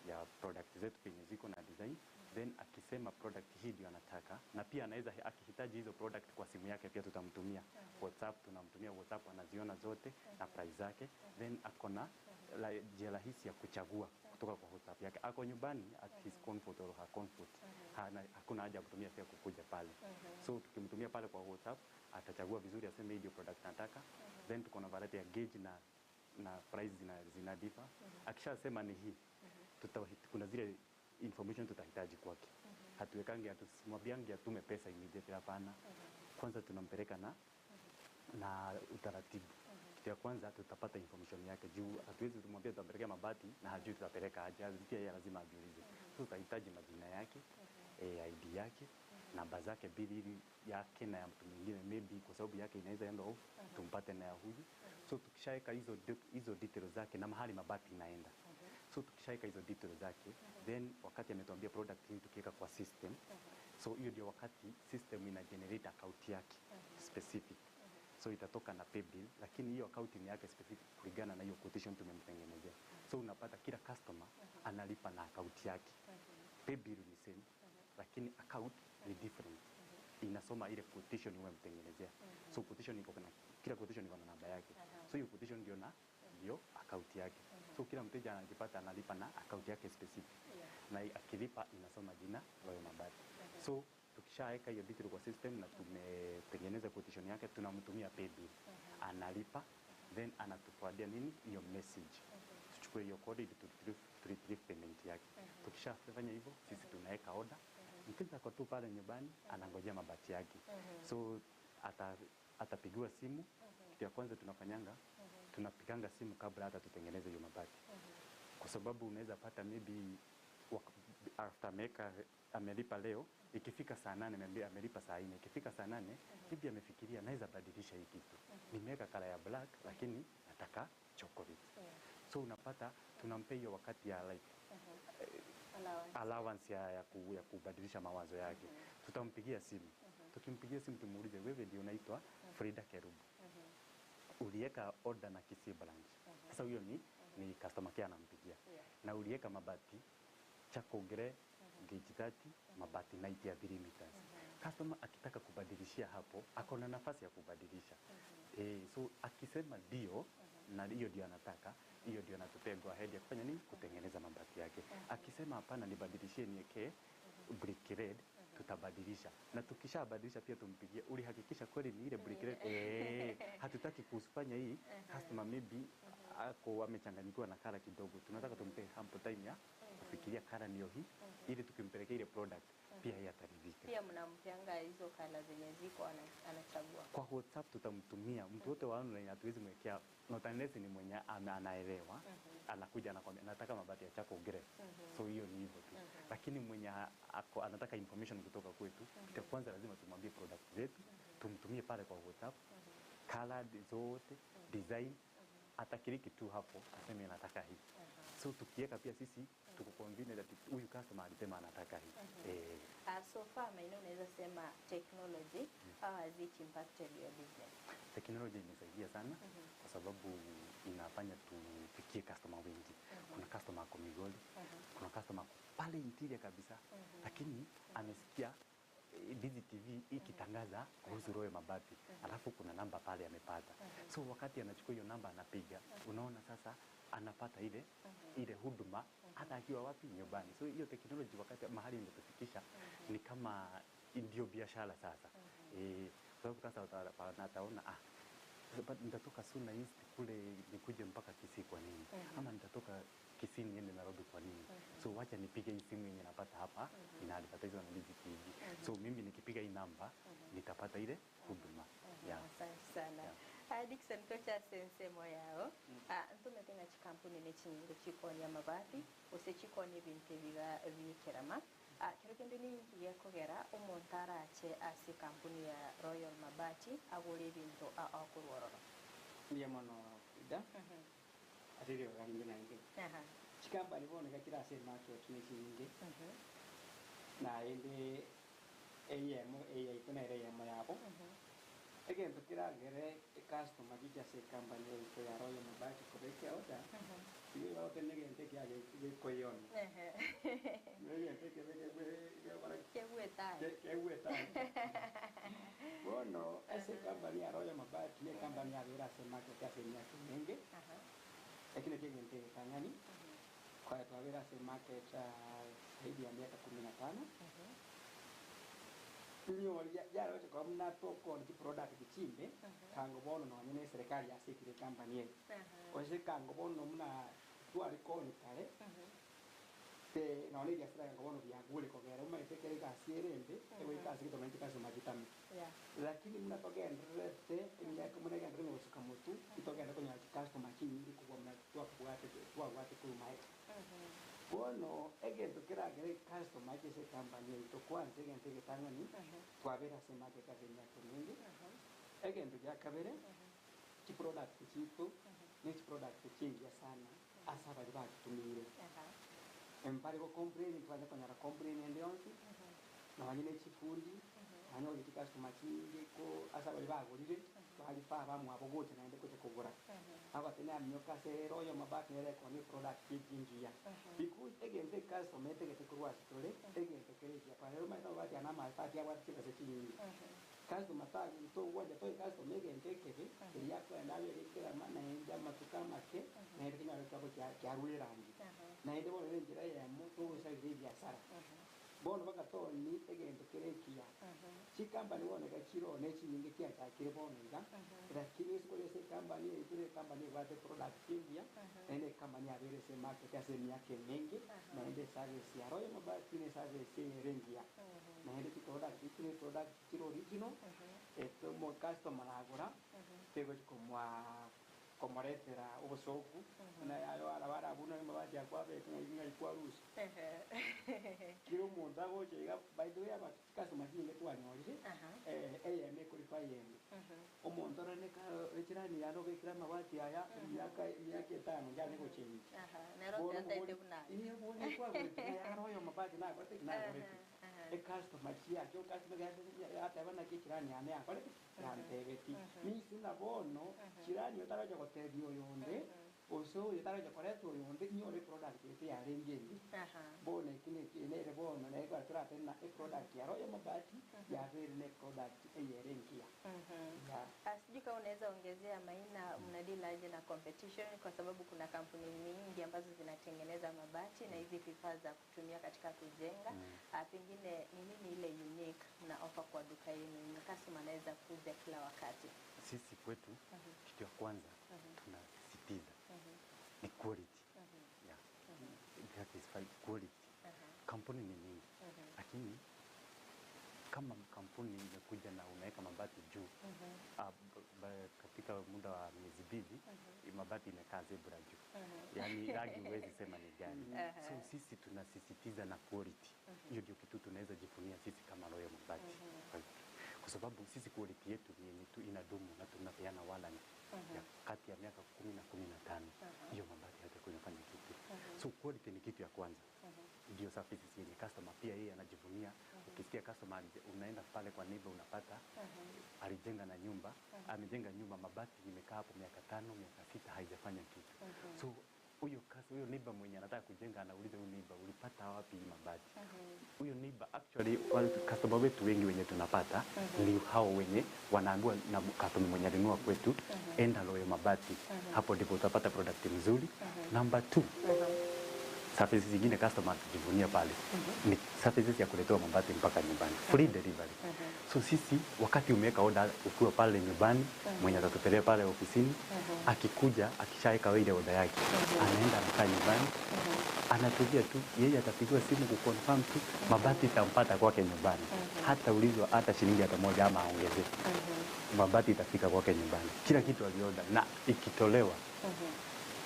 ya product zetu penye ziko na design then akisema product hii ndio anataka na pia anaweza akihitaji hizo product kwa simu yake pia tutamtumia WhatsApp tunamtumia WhatsApp anaziona zote na price zake then ako na la- njia rahisi ya kuchagua kutoka kwa WhatsApp yake ako nyumbani at his comfort or her comfort Hana, hakuna haja ya kutumia pia kukuja pale so tukimtumia pale kwa WhatsApp atachagua vizuri aseme hii ndio product nataka then tuko na variety ya gauge na na price zina, zina differ akishasema ni hii tuta, kuna zile information tutahitaji kwake hatuwekangi hatusimwambiangi atume pesa immediately hapana kwanza tunampeleka na na utaratibu kitu ya kwanza tutapata information yake juu hatuwezi tumwambia tutapelekea mabati na hajui tutapeleka aje pia yeye lazima ajiulize so tutahitaji majina yake eh, ID yake namba zake mbili ili yake na ya mtu mwingine maybe kwa sababu yake inaweza enda off tumpate na ya huyu so tukishaweka hizo hizo details zake na mahali mabati inaenda so tukishaweka hizo details zake then wakati ametuambia product hii tukiweka kwa system so hiyo ndio wakati system ina generate account yake specific so itatoka na paybill lakini hiyo account ni yake specific kulingana na hiyo quotation tumemtengenezea so unapata kila customer analipa na account yake paybill ni same lakini account ni different inasoma ile quotation umemtengenezea so quotation iko na kila quotation iko na namba yake so hiyo quotation ndio na ndio account yake so kila mteja anajipata analipa na account yake specific na akilipa inasoma jina Royal Mabati so tukishaweka hiyo detail kwa system na tumetengeneza quotation yake tunamtumia paybill analipa then anatuforwardia nini hiyo message tuchukue hiyo code ili tu retrieve tu retrieve payment yake tukishafanya hivyo sisi tunaweka order mteja ako tu pale nyumbani anangojea mabati yake so ata atapigiwa simu kitu ya kwanza tunafanyanga tunapiganga simu kabla hata tutengeneze hiyo mabati kwa sababu unaweza pata maybe after ameweka amelipa leo ikifika saa nane ameambia amelipa saa nne ikifika saa nane maybe amefikiria naweza badilisha hii kitu nimeweka kala ya black lakini nataka chocolate so unapata tunampea hiyo wakati ya like allowance ya, ya, ku, ya kubadilisha mawazo yake tutampigia simu tukimpigia simu tumuulize wewe ndio unaitwa Frida Kerubo uliweka order na Kisii branch sasa huyo ni, ni customer care anampigia na uliweka mabati charcoal grey gauge 30 mabati 90 ya 3 meters customer akitaka kubadilishia hapo ako na nafasi ya kubadilisha eh, so akisema ndio na hiyo ndio anataka hiyo ndio anatupea go ahead ya kufanya nini kutengeneza mabati yake akisema hapana nibadilishie niekee brick red tutabadilisha na tukishabadilisha pia tumpigie ulihakikisha kweli ni ile brick red eh hatutaki kufanya hii customer maybe ako amechanganyikiwa na kala kidogo tunataka tumpe ample time ya kufikiria color ndio hii ili tukimpelekea ile product pia yeye ataridhika. Pia mnampeanga hizo kala zenye ziko anachagua. Kwa WhatsApp tutamtumia mtu wote wa online, hatuwezi mwekea not unless ni mwenye anaelewa anakuja anakwambia nataka mabati ya charcoal grey. So hiyo ni hivyo tu. Lakini mwenye ako, anataka information kutoka kwetu, kitu ya kwanza lazima tumwambie product zetu, tumtumie pale kwa WhatsApp colored zote, design, atakiliki tu hapo aseme nataka hii. So tukiweka pia sisi tuko convenient that huyu customer alisema anataka hii. So far maeneo unaweza sema technology how has it impacted your business? Teknolojia imesaidia sana kwa sababu inafanya tufikie customer wengi. Kuna customer ako Migori, kuna customer ako pale interior kabisa, lakini amesikia Ndizi TV ikitangaza kuhusu Royal Mabati, alafu kuna namba pale amepata. So wakati anachukua hiyo namba anapiga, unaona sasa anapata ile ile huduma hata akiwa wapi nyumbani. So hiyo teknoloji wakati mahali imetufikisha ni kama ndio biashara sasa. Kwa sababu sasa ataona but nitatoka Suna East kule nikuje mpaka Kisii kwa nini? Ama nitatoka Kisii niende Nairobi kwa nini? So wacha nipige hii simu yenye napata hapa ina advertise na Ndizi TV. So mimi nikipiga hii namba nitapata ile huduma. Yeah. Asante sana. Dickson tocha sensemo yao. Ntumete ng'a chikampuni nechinyinge chikonia mabati gose chikonia ebinto ebiga bikerama. Kero kende ninki gekogera omonto arache ase ekampuni ya Royal Mabati agore ebinto akorwa ororo. Ndiyo mono Ida. Ase riroga rinde naende. Chikampani bono iga chire ase emarket ne chinyinge. Naende eyemo eyaito nere eyemo yabo. Egento keragere ecustomer chiche ase ecompany yaito ya Royal Mabati kobeka order. Igo bagoteba egento ekiage gekoyona. Egento ekebe gekora Kegwetae. Kegwetae. Bono ase ecompany ya Royal Mabati ne ecompany yabere ase emarket ase emiaka emenge. Lakini ekegento egetang'ani kwa twabere ase market zaidi ya miaka 15. Inyori yaroche kwa muna tokona chiproduct chimbe kango bono nonye ne serikali yasikire company eye. Ose kango bono muna twari koni kare te nonye biasara kango bono byagure kogera umaite kere gasi erembe egoika ase gitomente kaso magitame. Lakini muna togendererete emiaka muna egenderere gosuka motu itogenda konyora chicustomer chinyingi kobua muna twabwate twabwate korwa maega. Bono egento keragere customer ase company yaito kwanza egento egetang'ani twabera ase market ase emiaka emenge. Egento gia kabere chiproduct chitu ne chiproduct chingiya sana ase abari bachitumire. Mpare go complain twaje konyora complain ende yonsi nonye ne chifundi nonye ori chicustomer chinyinge ko ase abari bagorire barifa bamwabo gocha naende gocha kogora. Agote namioka ase Royal Mabati nere ekoni product chingiya. Because egento ecustomer etegete korwa ase tore egento kere ekiya kwa rero maete mabati aya namabati abwate chibesa chinyinge. Customer tagi togwanja toe customer egento ekebe eria akoenda abere ekerama naende amatuko amake naende kenyore kiabo kiarure erangi. Naende bono na enchera eyemo togosarire ebiasara. Bono bagatoni egento kere ekiya. Chikampani bono iga chiro ne chinyinge chiachakire bono iga lakini ase kore ase ecompany yaito ne ecompany ebwate product engiya naende ecompany yabere ase emarket ase emiaka emenge naende eservice ya Royal Mabati ne eservice ere engiya. Naende chiproduct echi ne product chire original eto omo customer nagora tegochi komoa komoretera obosoku na yayo arabara abuna mabati akwabeka ng'ai ng'ai kwarusia. Kira omonto agocha iga by the way aba chicustomer chinyinge twanyorire eyemo ekorifa eyende. Omonto orore ka echirani yane obekire amabati aya emiaka emiaka etano yane gochengi. Nero Bono tetaete omobori buna. eh bono kwagorete ng'a yaro oyo mabati nagorete nagorete. Ecustomer chiacha ocustomer yateba naki echirani yane yakorete yantebeti. Nisi na bono chirani otaracha gotebia oyonde ose oyo taracha koreta oyonde inyore eproduct ete yarenge embe. Bono eki neki nere bono nere toratebe ng'a eproduct ya Royal Mabati yabere na eproduct eyere engiya. Yeah. Sijui kama unaweza ongezea Maina, mnadeal aje na competition kwa sababu kuna kampuni nyingi ambazo zinatengeneza mabati na hizi vifaa za kutumia katika kujenga. Pengine ni nini ile unique mna offer kwa duka yenu na customer anaweza kuja kila wakati? Sisi kwetu kitu ya kwanza tunasisitiza ni quality. Yeah. satisfy quality. Kampuni ni nyingi, lakini kama kampuni imekuja na umeweka mabati juu katika muda wa miezi mbili mabati imekaa zebra juu, yaani rangi huwezi sema ni gani. So sisi tunasisitiza na quality. Hiyo ndio kitu tunaweza jivunia sisi kama Royal Mabati, kwa sababu sisi quality yetu ni yenye tu inadumu na tunapeana warranty ya kati ya miaka 10 na 15. Hiyo mabati haitakuwa inafanya kitu. So quality ni kitu ya kwanza, ndio services yenye customer pia yeye anajivunia. Ukisikia customer unaenda pale kwa neighbor unapata alijenga na nyumba, amejenga nyumba mabati imekaa hapo miaka 5 miaka 6 haijafanya kitu. So huyo huyo neighbor mwenye anataka kujenga anauliza huyo neighbor, ulipata wapi hii mabati? Huyo neighbor actually, wale customer wetu wengi wenye tunapata ni hao wenye wanaambiwa na customer mwenye alinunua kwetu, enda Royal Mabati, hapo ndipo utapata product mzuri. Number 2, services zingine customer anajivunia pale ni services ya kuletewa mabati mpaka nyumbani, free delivery. So sisi wakati umeweka order ukiwa pale nyumbani, mwenye atatupeleka pale ofisini, akikuja akishaweka ile order yake, anaenda anakaa nyumbani, anatulia tu, yeye atapigiwa simu kuconfirm tu, mabati itampata kwake nyumbani, hata ulizwa hata shilingi hata moja ama aongeze, mabati itafika kwake nyumbani, kila kitu alioda, na ikitolewa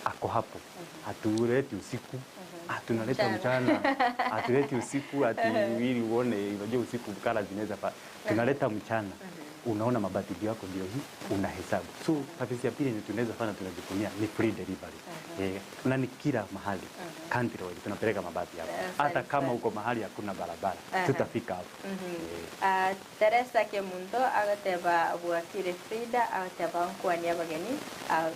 ako hapo. Hatuleti usiku, tunaleta mchana, hatuleti usiku ati ili uone, unajua usiku kala zinaweza pa, tunaleta mchana. Unaona mabati yako ndio hii, unahesabu. So service ya pili yenye tunaweza fanya tunajivunia ni free delivery. Na ni kila mahali country wide tunapeleka mabati hapo, hata kama uko mahali hakuna barabara tutafika hapo. Teresa Kemunto agateba bwakire Frida agateba nkwani abageni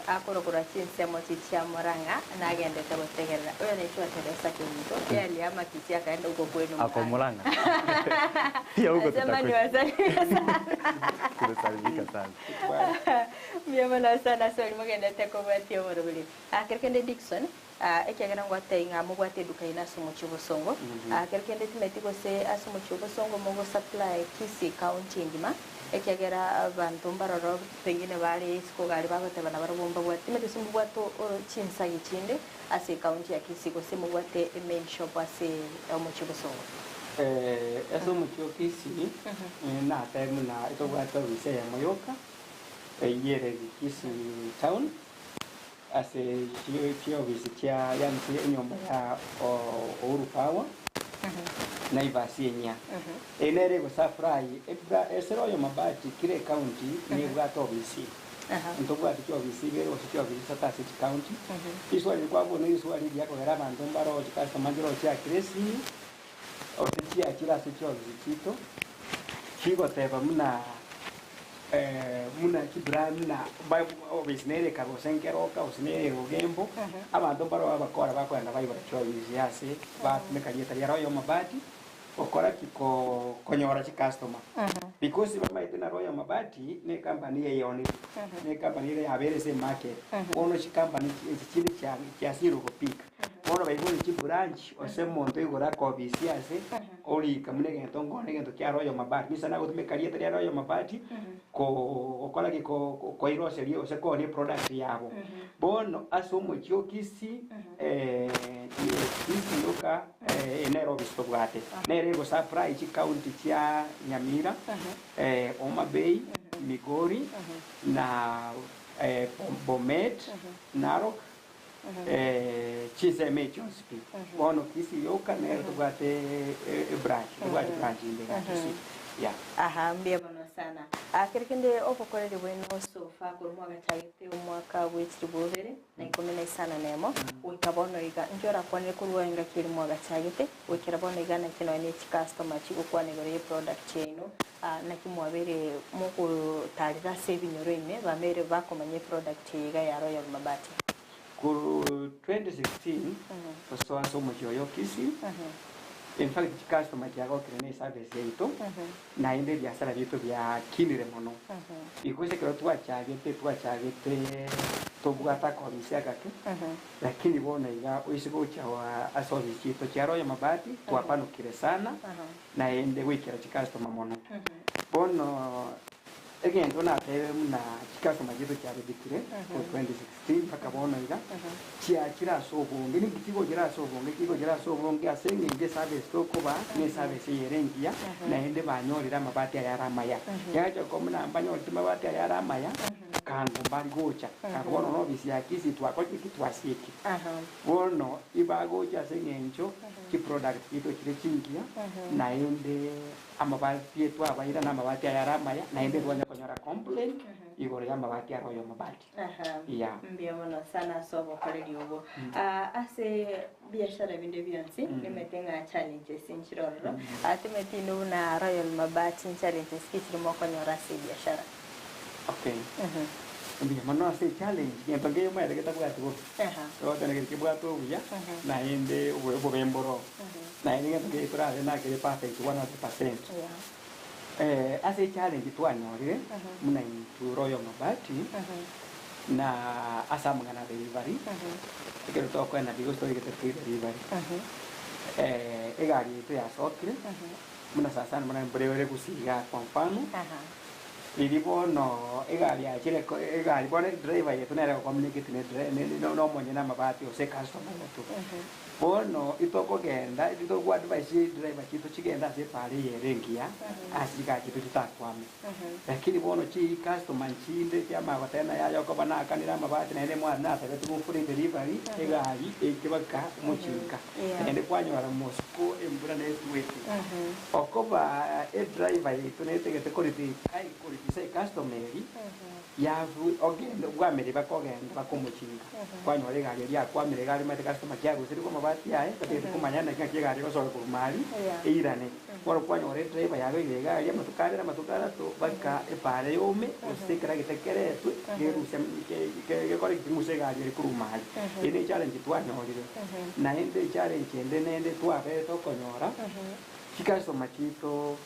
akorokora chinsemo chichia Murang'a na agendete gotegerera. Uyo anaitwa Teresa Kemunto, yeye alihama Kisii akaenda huko kwenu Ako Murang'a. Pia huko Asema ni tutakuja. wasalimia sana. Tunasalimika sana. Mbiamana sana sori mugendete kobwatia omorobiri. Kerkende Dickson, ekiagera ngwate ng'a mobwate eduka ina ase omochie Bosongo. Kerkende timeti gose ase omochie Bosongo mogo supply Kisii county engima, ekiagera abanto mbaroro pengine bare isiko gari bagoteba na barabwo mbabwate. Timeti gose mobwate oro chinsagi chinde ase county ya Kisii gose mobwate main shop ase omochie Bosongo. Ase omochie o Kisii, natemu na etobwate ofisi ya Moyoka, eyere Kisii town, ase chiofisi chia yani enyomba ya Uhuru Power, Naivas enya. Enere gosupply ase Royal Mabati kire county nebwate ofisi. Ntobwate chiofisi ibere gose chiofisi isato ase chicounty. Riswali rikwabona riswali riakogera abanto mbaro chicustomer nchiro chiakire ose chiachire ase chiofisi chito chigoteba muna muna chibra muna ofisi nere gose nkeroka gose nere Ogembo, abanto mbaro abakora bakoenda baibora chiofisi ase batumeka rieta ria Royal Mabati okora kiko konyora chicustomer, because bamaite na Royal Mabati ne company yeyonire, ne company ere yabere ase market. Bono chicompany echi chinde chiasire gopika, bono baibore chibranch ase omonto igoro akobisi ase orika muna egento ngone egento kia Royal Mabati misa nagotumeka rieta ria Royal Mabati gokora ki koiroseria gose konia product yabo. Bono ase omochie o Kisii, Kisii yoka, nere ofisi tobwate nere egosupply chicounty chia Nyamira, Homa Bay, Migori na Bomet, Narok, chinsemo echionsi pi. Bono Kisii yoka nere tobwate ebranch, tobwate branch inde ya Kisii, yeah. Aha, mbuya mono sana. Kere kende obokoreri bwenu sofa korwa mwagachagete omwaka bwa 2015 goika bono iga, inki orakwanire korwa engaki eri mwagachagete goikera bono iga, naki nonya na echicustomer chigokwana igoro ya eproduct yaino, naki mwabere mogotarera ase ebinyoro ime bamere bakomanya eproduct iga ya Royal Mabati? Ku 2016 osoa ase omochie oyo Kisii, in fact chicustomer chiagokire na eservice yaito, naende ebiasara biaito biakinire mono, because ekero twachagete tobwate akobisi agake, lakini bono iga oise gocha ase ofisi chiaito chia Royal Mabati twapanukire sana, naende goikera chicustomer mono. Bono Egento natebe buna chicustomer chiaito chiabebekire korwa 2016 mpaka bono iga, chiachire ase obonge. Ninki chigochera ase obonge? Chigochera ase obonge ase eng'encho eservice tokobaa ne eservice eye ere engiya, naende banyorire amabati aya are amaya. Yacha koba buna mbanyorete amabati aya are amaya, kango mbari gocha. Kango bono na ofisi ya Kisii twakorire ki? Twasiekire. Bono ibagocha ase eng'encho chiproduct chiaito chire chingiya, naende Amabati twabaira namabati aya are amaya, naende ntwanya konyora complaint igoro y'amabati are oyomo bati. Aha. Yeah. Mbuya mono sana ase obokoreri obwo. Ah, ase biashara binde bionsi nimete ng'a challenges nchire ororo. Ah, timeti inwe buna Royal Mabati challenges ki chiri mokonyora ase ebiashara? Okay. Mbuya mono ase echallenge, gento nkeiyo omanyete getabwati bobe. Togoteba gento kebwate obuya, naende obobe mboro. Naende gento nkeiyo torabe nakere perfect 100%. Ase echallenge twanyorire, buna intwe Royal Mabati, na ase amang'ana a delivery, ekero tokoenda because torigete free delivery, egari yaito yasokire, buna sasa buna embura ere gusii igaa kwa mfano, Riria bono egari yachire ko egari bono edriver yaito nere egocommunicate ne dri ne ne na omonyene amabati gose ecustomer yaito. Bono itokogenda itogoadvise chidriver chiaito chigende ase epara eye ere engiya, ase chigari chiaito chitakwame. Lakini bono chicustomer nchinde chiamanya goteba naye aye okoba nakanire amabati naende mwa natabete go free delivery, egari eike baka omochinka. Naende kwanyora mosiko embura netwete. Okoba edriver yaito netegete korithisa ecustomer eri, yabu ogende bwamere bakogenda bakomochinga. Kwanyora egari eria yakwamire iga aria omanyete customer kiaruserigwe amabati aye, tatagete komanya naki ng'aki egari egosoka korwa maria, eirane. Bono kwanyora edriver yabeire iga aria amatuko abere amatuko atato, mpaka epara yome, gose ekeragita keretwe, kerusia gekore ki? Keng'use egari eria korwa maria. Eye ne echallenge twanyorire. Naende echallenge ende nende twabete okonyora, Chicustomer chiaito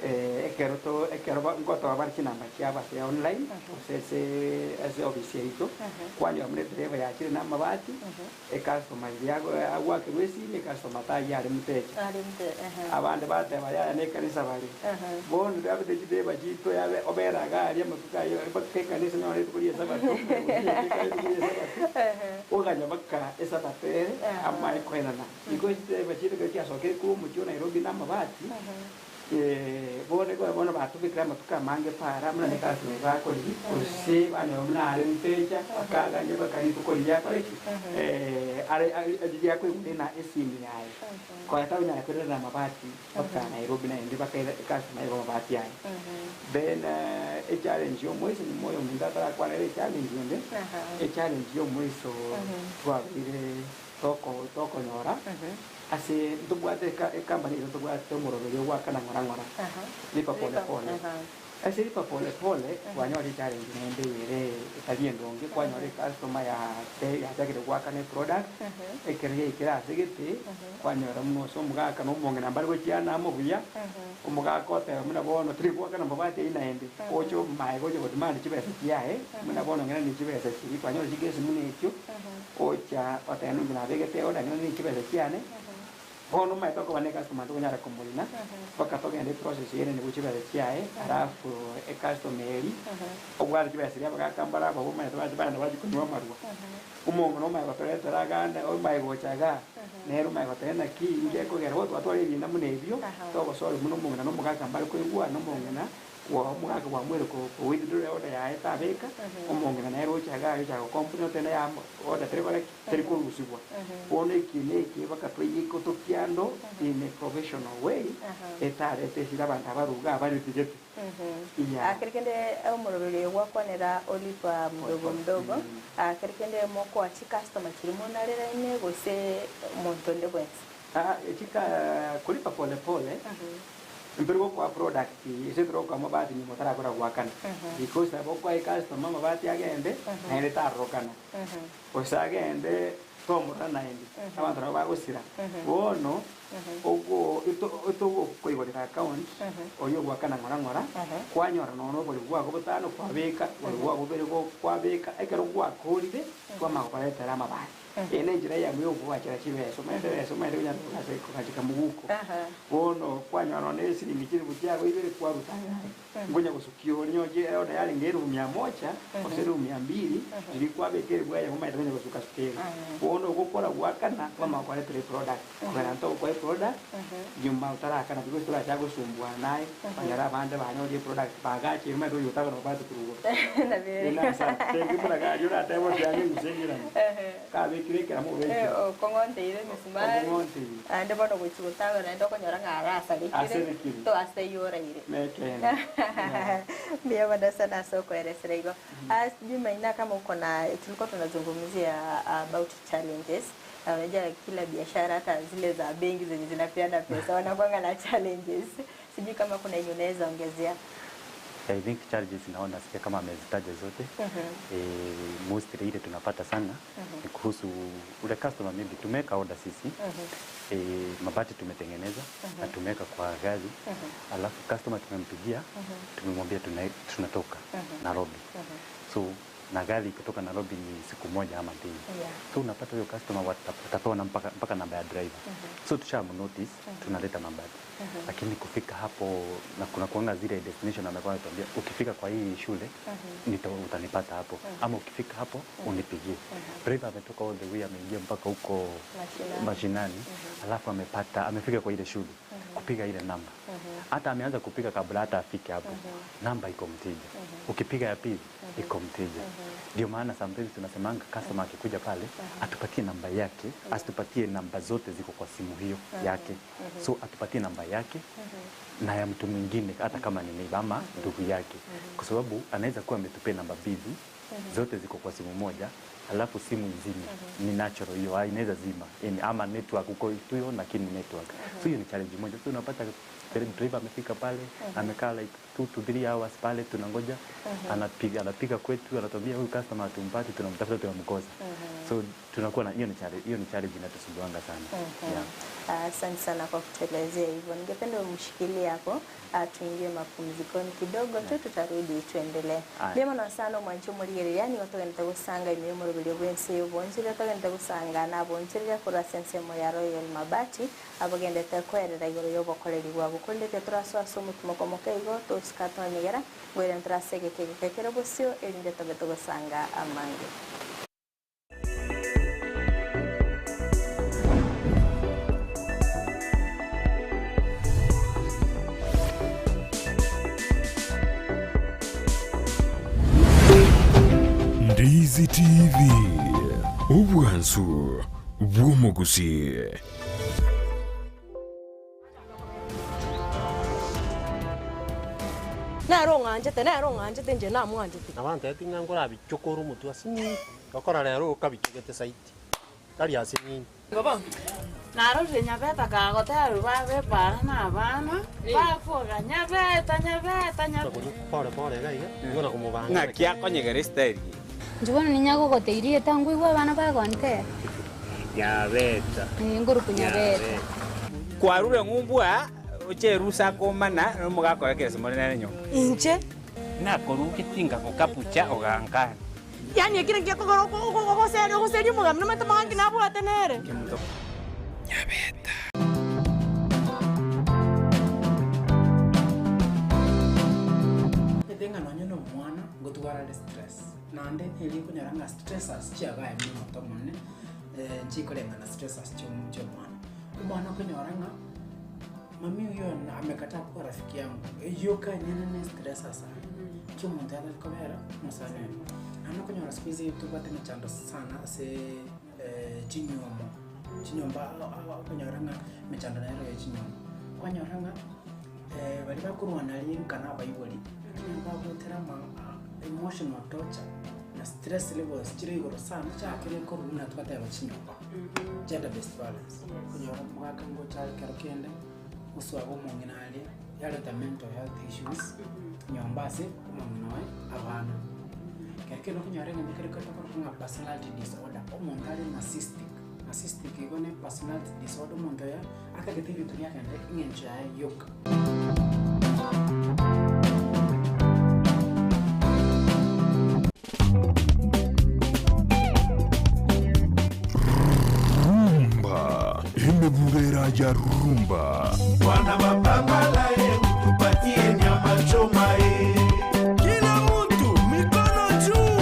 ekero to ekero ba ngotoa bare chinamba chiabo ase online gose ase ase ofisi yaito, kwanyora buna edriver yachire na amabati, ecustomer riria ago agoakerwa esimi ecustomer tayio are mteja. Are mte- ehe. Abande bateba yaya na ekanisa bare. Bono riabete chidriver chiaito yabe obere iga aria amatuko ayio mpaka ekanisa onye rituko ria esabato, rituko ria esabato, oganya mpaka esabato ere amae koenana. Igo chidriver chiaito ekero chiasokire korwa omochie o Nairobi na amabati, bono igo bono batobekire amatuko amange para buna ne customer bakorigia, gose banyora buna are mteja, bakagania baka rituko riria akore ki? Are riria akoigwa na esimi yaye, konya takonyara koirana amabati mpaka Nairobi naende mpaka ecustomer aigwe amabati aye. Then echallenge ya omoiso nyuma oyominto atarakwanera echallenge ende, echallenge ya omoiso twabeire. toko tokonyora ase ntobwate eka ecompany eye ntobwate omoroberio ogoakana ng'ora ng'ora, lipa pole pole. Ase lipa pole pole kwanyora echallenge naende ere etari endonge, kwanyora ecustomer yate yachakire goakana eproduct, ekero yaikire ase gete, kwanyora buna ase omogaka na omong'ina mbare gochiana amo buya, omogaka oteba buna bono tiri goakana mabati aywo naende, oche omaye gocha godemand chibesa chiaye, buna bono ng'ina ne chibesa chiria, kwanyora chikesi buna echio. Gocha goteba ninche nabegete eorder ng'a ng'ina chibesa chiane, bono omanyete okoba ne ecustomer ntokonyara komorina, mpaka togende eprocess ere nigo chibesa chiaye, alafu ecustomer eria, obwate chibesa chiria abagaka mbare abwo omanyete bache bagenda bachia konywa amarwa. Omong'ina omanye gotoretera agande, omanye gocha igaa, nere omanye goteba naki inki ekogera bono twatwara ebina buna ebio, togosorry buna omong'ina na omogaka mbare koigwana, omong'ina. Omogaka bwamwere kowithdraw eorder yaye tabeka, omong'ina nere ocha iga aria ocha gocomplain oteba naye amo order teri kora ki? Teri korusigwa. Bono eki na eki mpaka toiyeke tokiando in a professional way, etarete esira abanto abaruga abaritigete. Yeah. Keri kende omoroberi oyo gwakwanera olipa mdogo mdogo, keri kende mokoa chicustomer chiria monareraine gose monto onde bwensi? Chika kolipa pole pole. Ntori gokoa product ase tore gokoa amabati nyuma otarakora goakana because nabo okoa ecustomer amabati agende naende tarorokana gose agende tomorora naende abanto nabo bagosira bono ogo ito itogokoigorera account oria ogoakana ng'ora ng'ora kwanyora nonya na oborimo bwago botano kwabeka oborimo bwago bobere kwabeka ekero gwakorire kwamanya gokoretera amabati. Eye nenchera eyemo ya okogachera chibesa, omanyete ebesa omanyete konyara kogasa kogacheka moguko. Bono kwanyora nonye na esiringi chilifu chiago ibere kwaruta ayaye, nkonya gosukia ore onye order yarenge elufu mia moja gose elufu mia mbili, riria kwabeka elifu eyemo omanyete konya gosuka suka ere. Bono ogokora goakana, kwamanya koretera eproduct, kogera ntogokoa eproduct, nyuma otarakana because toracha gosumbuana naye, onyore abande banyorire eproduct bagacheire omanyete oyo otagana obwate korwa igoro. Buna asa tenge buna gari oratebe osiange eng'use eng'irane, kabekire ekeramo obekire. Okong'onteire emisumari, Okong'onteire. naende bono gochia gotagora naende okonyora ng'a arasarekire, Asarekire. to ase ayio oraire. Nekeene. Yeah. Mbuya mono sana ase okoeresera igo. Ah, sijui Maina kama uko na tulikuwa tunazungumzia about challenges. Na unajua kila biashara hata zile za benki zenye zinapeana pesa wanakuanga na challenges. Sijui kama kuna yenye unaweza ongezea. I think challenges naona nasikia kama amezitaja zote. Eh, mostly ile tunapata sana ni kuhusu ule customer maybe tumeweka order sisi eh, mabati tumetengeneza na tumeweka kwa gari alafu customer tumempigia tumemwambia tuna, tunatoka Nairobi so na gari kutoka Nairobi ni siku moja ama mbili Yeah. so unapata huyo customer watapewa na mpaka, mpaka namba ya driver so tushamnotice tunaleta mabati lakini kufika hapo na kuna kuanga zile destination amekuwa anatuambia ukifika kwa hii shule nita, utanipata hapo ama ukifika hapo unipigie. Driver ametoka all the way ameingia mpaka huko Mashinani. mashinani alafu amepata amefika kwa ile shule kupiga ile namba hata ameanza kupiga kabla hata afike hapo namba iko mteja ukipiga ya pili iko mteja ndio maana sometimes tunasemanga customer akikuja pale atupatie namba yake asitupatie namba zote ziko kwa simu hiyo yake so atupatie namba yake na ya mtu mwingine hata kama ni neighbor ama ndugu yake kwa sababu anaweza kuwa ametupia namba mbili zote ziko kwa simu moja alafu simu izime ni natural hiyo ah, inaweza zima Yaani, ama network uko tu hiyo lakini network so hiyo ni challenge moja so unapata driver amefika pale amekaa like 2 to 3 hours pale tunangoja anapiga anapiga kwetu anatuambia huyu customer hatumpati tunamtafuta tunamkosa so tunakuwa na hiyo ni challenge hiyo ni challenge inatusumbuanga sana yeah. Asante sana kwa kutuelezea hivyo. Ningependa umshikilie hapo, tuingie mapumzikoni kidogo tu, tutarudi tuendelee. Aya. Mbia sana mwancho murigereria nigo togende gusanga ime y'omoroberi bwense y'obonchire togende gusanga na abonchire korwa ensemo ya Royal Mabati abagendete kwerera igoro y'obokoreri bwabo korende turasoa ase omotumo moke igo tosika twanyegera ngwere nturasegeke geke kere bosio erinde tobe togosanga amange. Ndizi TV, obwansu bw'omogusi. Nere ong'anchete, nere ong'anchete, inche namwanchete. Nabantebeti ng'a nkorabichokore omotwe ase nini, gokora rero okabichogete saiti, tari ase nini. Narorire Nyabeta kagotera babe para na abana, bakoga Nyabeta, Nyabeta, Nyabeta. Pore pore iga iga, nigo nakomobanga. Ng'aki akonyegera estyle eye. Inche bono ninyagogoteiri etangwa abana bagontera. Nyabeta. Ngoruku Nyabeta. Kwarure ng'umbwa ocherusa komana nomogakoya kese more nere nyomba. Inche Nakorugetie ngagokabucha ogankana. Yani ekere ngiakogora ogoseria ogoseria omogambi nomanyete omogambi nabwate nere. Kemunto. Omanyete ng'a nonye na omwana ngotwara are stress, naende erio okonyora ng'a stressors chiabaye buna omonto omonene nchikoreng'ana stressors chia omo chia omwana. Omwana okonyora ng'a mami huyo amekataa kuwa rafiki yangu, eywo kanyene ne stressors aye, ki omonto atari kobera omosani oye. Naende okonyora siku hizi tobwate emechando sana aseee chinywomo, chinyomba okonyora ng'a emechando nero ya chinyomba. Kwanyora ng'a baria bakorwana rinka na abaibori, lakini bagotera ama emotional torture na stress levels chire igoro sana chiakire korwa buna twateba chinyomba, gender based violence. Okonyora omogaka ngocha are ekero kende, oswaga omong'ina aria, yareta mental health issues, nyomba ase omong'ina oye, abana. Ekero kende okonyora egento kere tokorokwa ng'a personality disorder, omonto are narcissistic, narcissistic igo ne personality disorder omonto oyo atagete ebinto biagende eng'encho yaye yoka. ya rumba. Bwana mapambala ye utupatie nyama choma ye. Kila mtu mikono juu.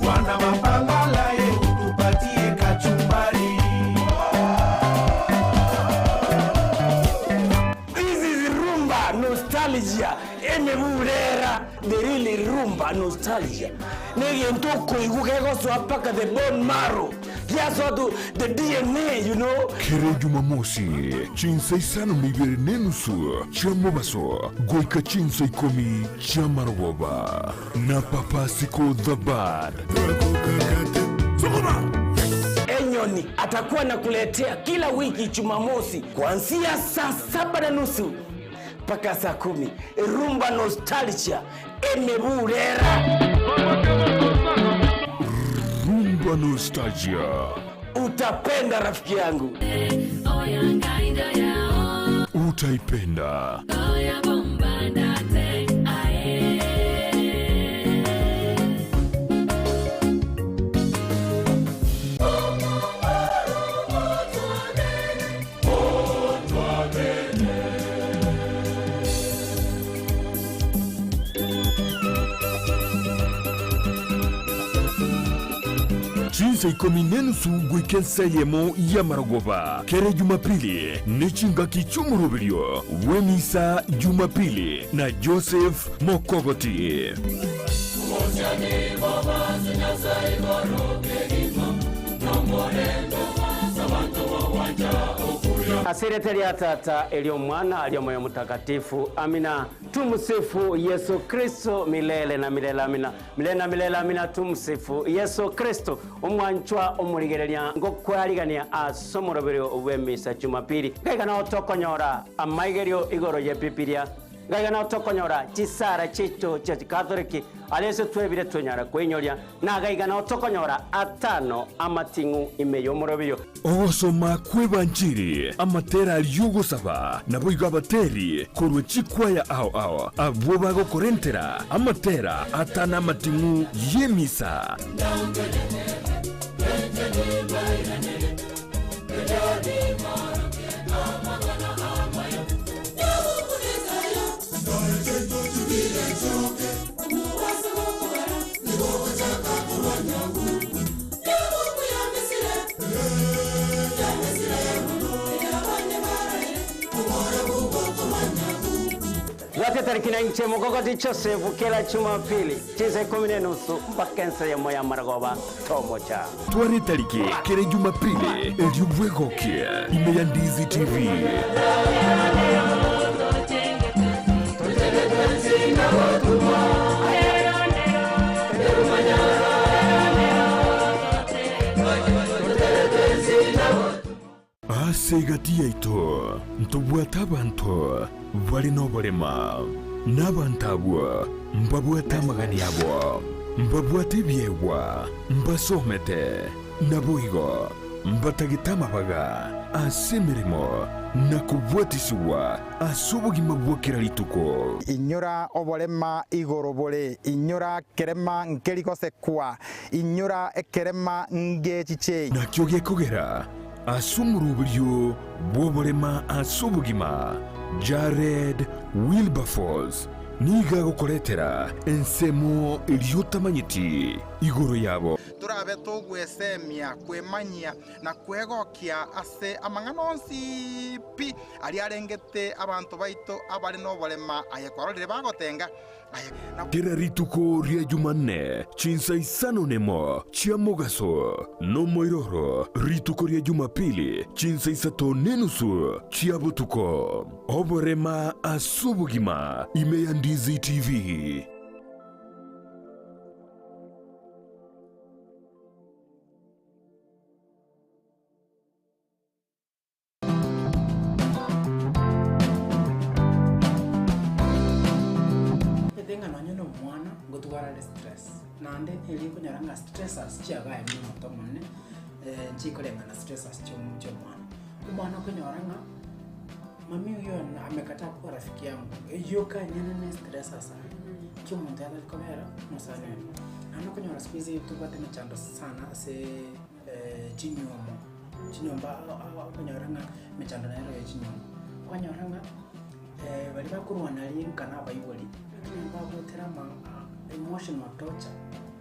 Bwana mapambala ye utupatie kachumbari. This is rumba nostalgia emebulera the real rumba nostalgia negento okoigwa kegosoa mpaka the bone marrow giasoa to the DNA you know. Kere Jumamosi, chinsa isano na ibere na enusu chia mobaso goika chinsa ikomi chia marogoba na Papa Siko the Bad. Enyoni atakuwa anakuletea kila wiki Jumamosi kuanzia saa saba na nusu mpaka saa kumi. Rumba Nostalgia emebulera. Rumba Nostalgia. Utapenda rafiki yangu. Utaipenda. Chinsa ikomi nenusu goika ensa eyemo y'amarogoba kere Jumapili ne chingaki chi'omoroberio bw'emisa Jumapili na Joseph Mokogoti. Ase erieta ria Tata, eri'Omwana, eri'Omoyo Omotakatifu. Amina. Tumsifu Yesu Kristo milele na milele. Amina. Milele na milele. Amina. Tumsifu Yesu Kristo. Omwanchwa omorigereria ngokwarigania ase omoroberio bw'emisa Jumapili. Ngaiga nao tokonyora amaigerio igoro y'Ebibilia. Ngaiga nao tokonyora chisara chiaito chia Chikatholiki aria ase twebire twenyara koinyoria, na gaiga nao tokonyora atano amating'u ime y'omoroberio. Ogosoma kw'Ebanchiri, amatera aria ogosaba, naboigo abateri korwa chikwaya ao ao, abwo bagokorentera amatera atano amating'u y'emisa. Bwate tariki na inche Mogogoti Joseph kera Jumapili chinsa ikomi na enusu mpaka ensa eyemo ya marogoba tomocha. Tware etariki kera Jumapili erio bwegokie ime ya Ndizi TV. Ase egati yaito ntobwate abanto bare noborema, na abanto abwo mbabwate amagani abo, mbabwate ebiegwa, mbasomete, naboigo mbatagete amabaga ase emeremo na kobwatisigwa ase obogima bwa kera rituko. Inyora oborema igoro bore, inyora kerema nkeri gosekwa, inyora ekerema ngechiche. Nakio gekogera ase omoroberio bw'oborema ase obogima, Jared Wilberforce nigo agokoretera ensemo eria otamanyeti igoro yabo. Torabe togwesemia, kwemanyia, na kwegokia ase amang'ana onsi pi aria arengete abanto baito abare noborema, aye kwarorire bagotenga, aye na. Kera rituko ria Jumanne chinsa isano nemo chia mogaso, nomoiroro rituko ria Jumapili chinsa isato nenusu chia botuko. Oborema ase obogima ime ya Ndizi TV. Omanyete ng'a nonye na omwana ngotwara are stress, naende erio okonyora ng'a stressors chiagaye buna omonto omonene nchikoreng'ana stressors chia omo chia omwana. Omwana okonyora ng'a mami huyo amekataa kuwa rafiki yangu, eyio kanyene ne stressors aye, ekio omonto atari kobera omosani oye. Naende okonyora siku hizi tobwate emechando sana ase chinywomo. Chinyomba okonyora ng'a emechando nero ya chinyomba. Okonyora ng'a baria bakorwana rinka na abaibori, lakini mbagotera ama emotional torture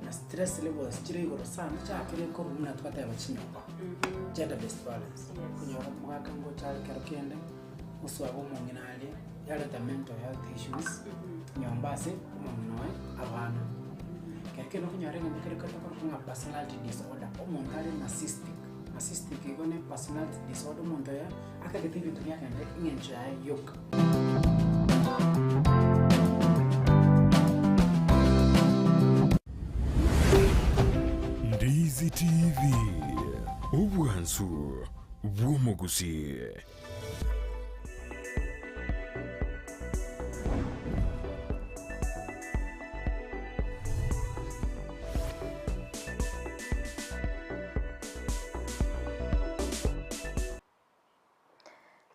na stress levels chire igoro sana chiakire korwa buna twateba chinyomba, gender based violence. Okonyora omogaka ngocha are ekero kende, oswaga omong'ina aria, yareta mental health issues nyomba ase omong'ina oye, abana. Ekero kende okonyora egento kere tokorokwa ng'a personality disorder, omonto are narcissistic, narcissistic igo ne personality disorder omonto oyo atagete ebinto biagende eng'encho yaye yoka. Ndizi TV, obwansu bw'omogusii.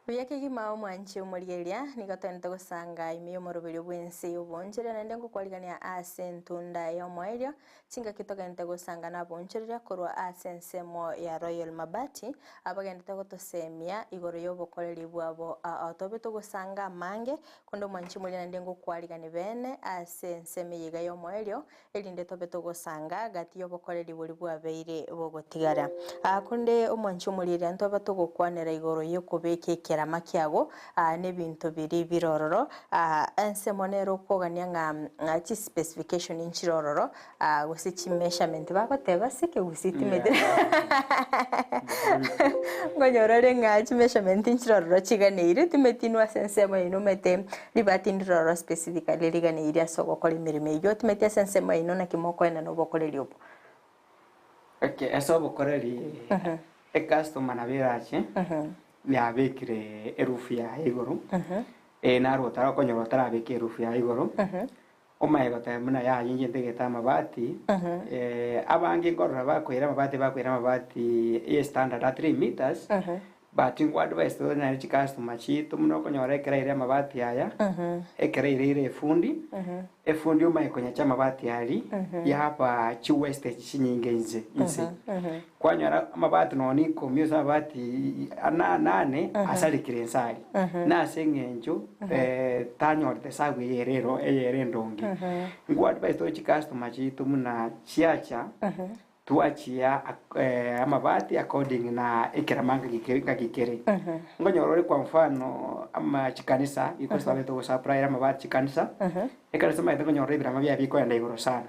Buya kegima omwanchi omorieria, nigo togente gosanga ime y'omoroberio bw'ense y'obonchoreria naende ngokwarigania ase entunda y'omoerio, Chingaki togente gosanga naboonchoreria korwa ase ensemo ya Royal Mabati, abagendete gotosemia igoro y'obokoreri bwabo ao tobe togosanga amange, konde omwanchi moria naende ngokwarigani beene ase ensemo eye iga y'omoerio, erinde tobe togosanga gati y'obokoreri boria bwabeire bogotigara. Aa konde omwanchi omorieria ntobe togokwanera igoro y'okobeka ekerama kiago aa nebinto biria bire ororo, aa ensemo nere okogania ng'a chispecification nchire ororo, aa gose chimeasurement bagoteba ase ekegusii timanyeti nkonyora ore ng'a chimeasurement nchire ororo chiganeiri timanyeti inwe ase ensemo yaino omanyete ribati ndire ororo specifically riganeiri ase ogokora emeremo eyio timanyeti ase ensemo yaino naki mokoenana obokoreri obo. Okay, ase obokoreri ecustomer nabo erache yabekire erufu yaye igoro, naro otarakonyora otarabeka erufu yaye igoro, omanye goteba buna yaya inche ntagete amabati, abange nkorora bakoira amabati bakoira amabati eye standard a 3 meters, But ingo advice tonyare chicustomer chiaito buna okonyora ekero aire amabati aya, ekero aireire efundi, efundi omanye konyacha amabati aria, yaba chiwastage chinyinge inse inse. Kwanyora amabati nonya na ikomi ase amabati anane asarekire inse aria. Na ase eng'encho tanyorete esabu eye ere ero eye ere endonge. Ingo advice tore chicustomer chiaito buna chiacha. Twachia amabati according na ekerama ngaki kere. Nkonyora ore kwa mfano ama chikanisa because twabete togosupply amabati chikanisa, ekanisa omanyete nkonyora ebirama biaye bikoenda igoro sana.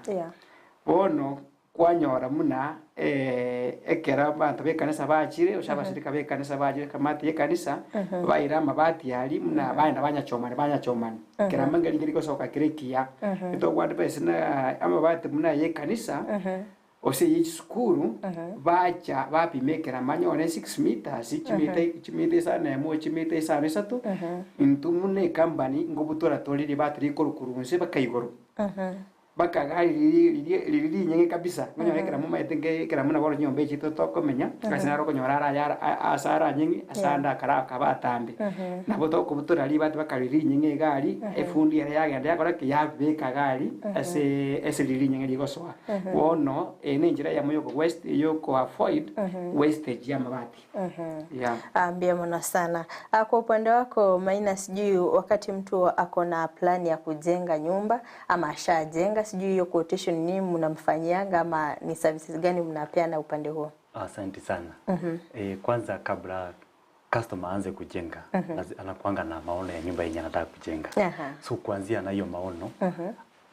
Bono kwanyora buna ekero abanto ba ekanisa bachire gose abashirika ba ekanisa bachire ekamati ya ekanisa, baira amabati aria buna baenda banyachomana banyachomana. Ekerama nkeri nkeri gosoka kere ekiya. Etogwadvise na amabati buna aya ekanisa, gose eye chisukuru, bacha bapima ekerama nyore 6 meters, chimita chimita isano na emo, chimita isano isato, intwe buna ecompany ngobutora tore ribati rikorwa korwa inse mpaka igoro. Mpaka iga riria riria riria rinyeng'e kabisa, okonyora ekero momaete nge ekero buna bono chinyomba echi tokomenya, ase naro okonyora ara ayare ase aranyeng'e, ase ande akara akaba atambe. Nabo tokobutora ribati mpaka riria rinyeng'e iga aria, efundi ere yagenda yakora ki? Yabeka iga aria ase ase riria rinyeng'e rigosoa. Bono, eye na enchera eyemo ya oko waste ya oko avoid wastage ya amabati. Yeah. Ah, Mbia muno sana. Ah, Kwa upande wako Maina, sijui wakati mtu ako na plani ya kujenga nyumba ama ashajenga, sijui hiyo quotation ni mnamfanyianga ama ni services gani mnapeana upande huo? Asante sana. Kwanza kabla customer aanze kujenga, anakuanga na maono ya nyumba yenye anataka kujenga. So kuanzia na hiyo maono,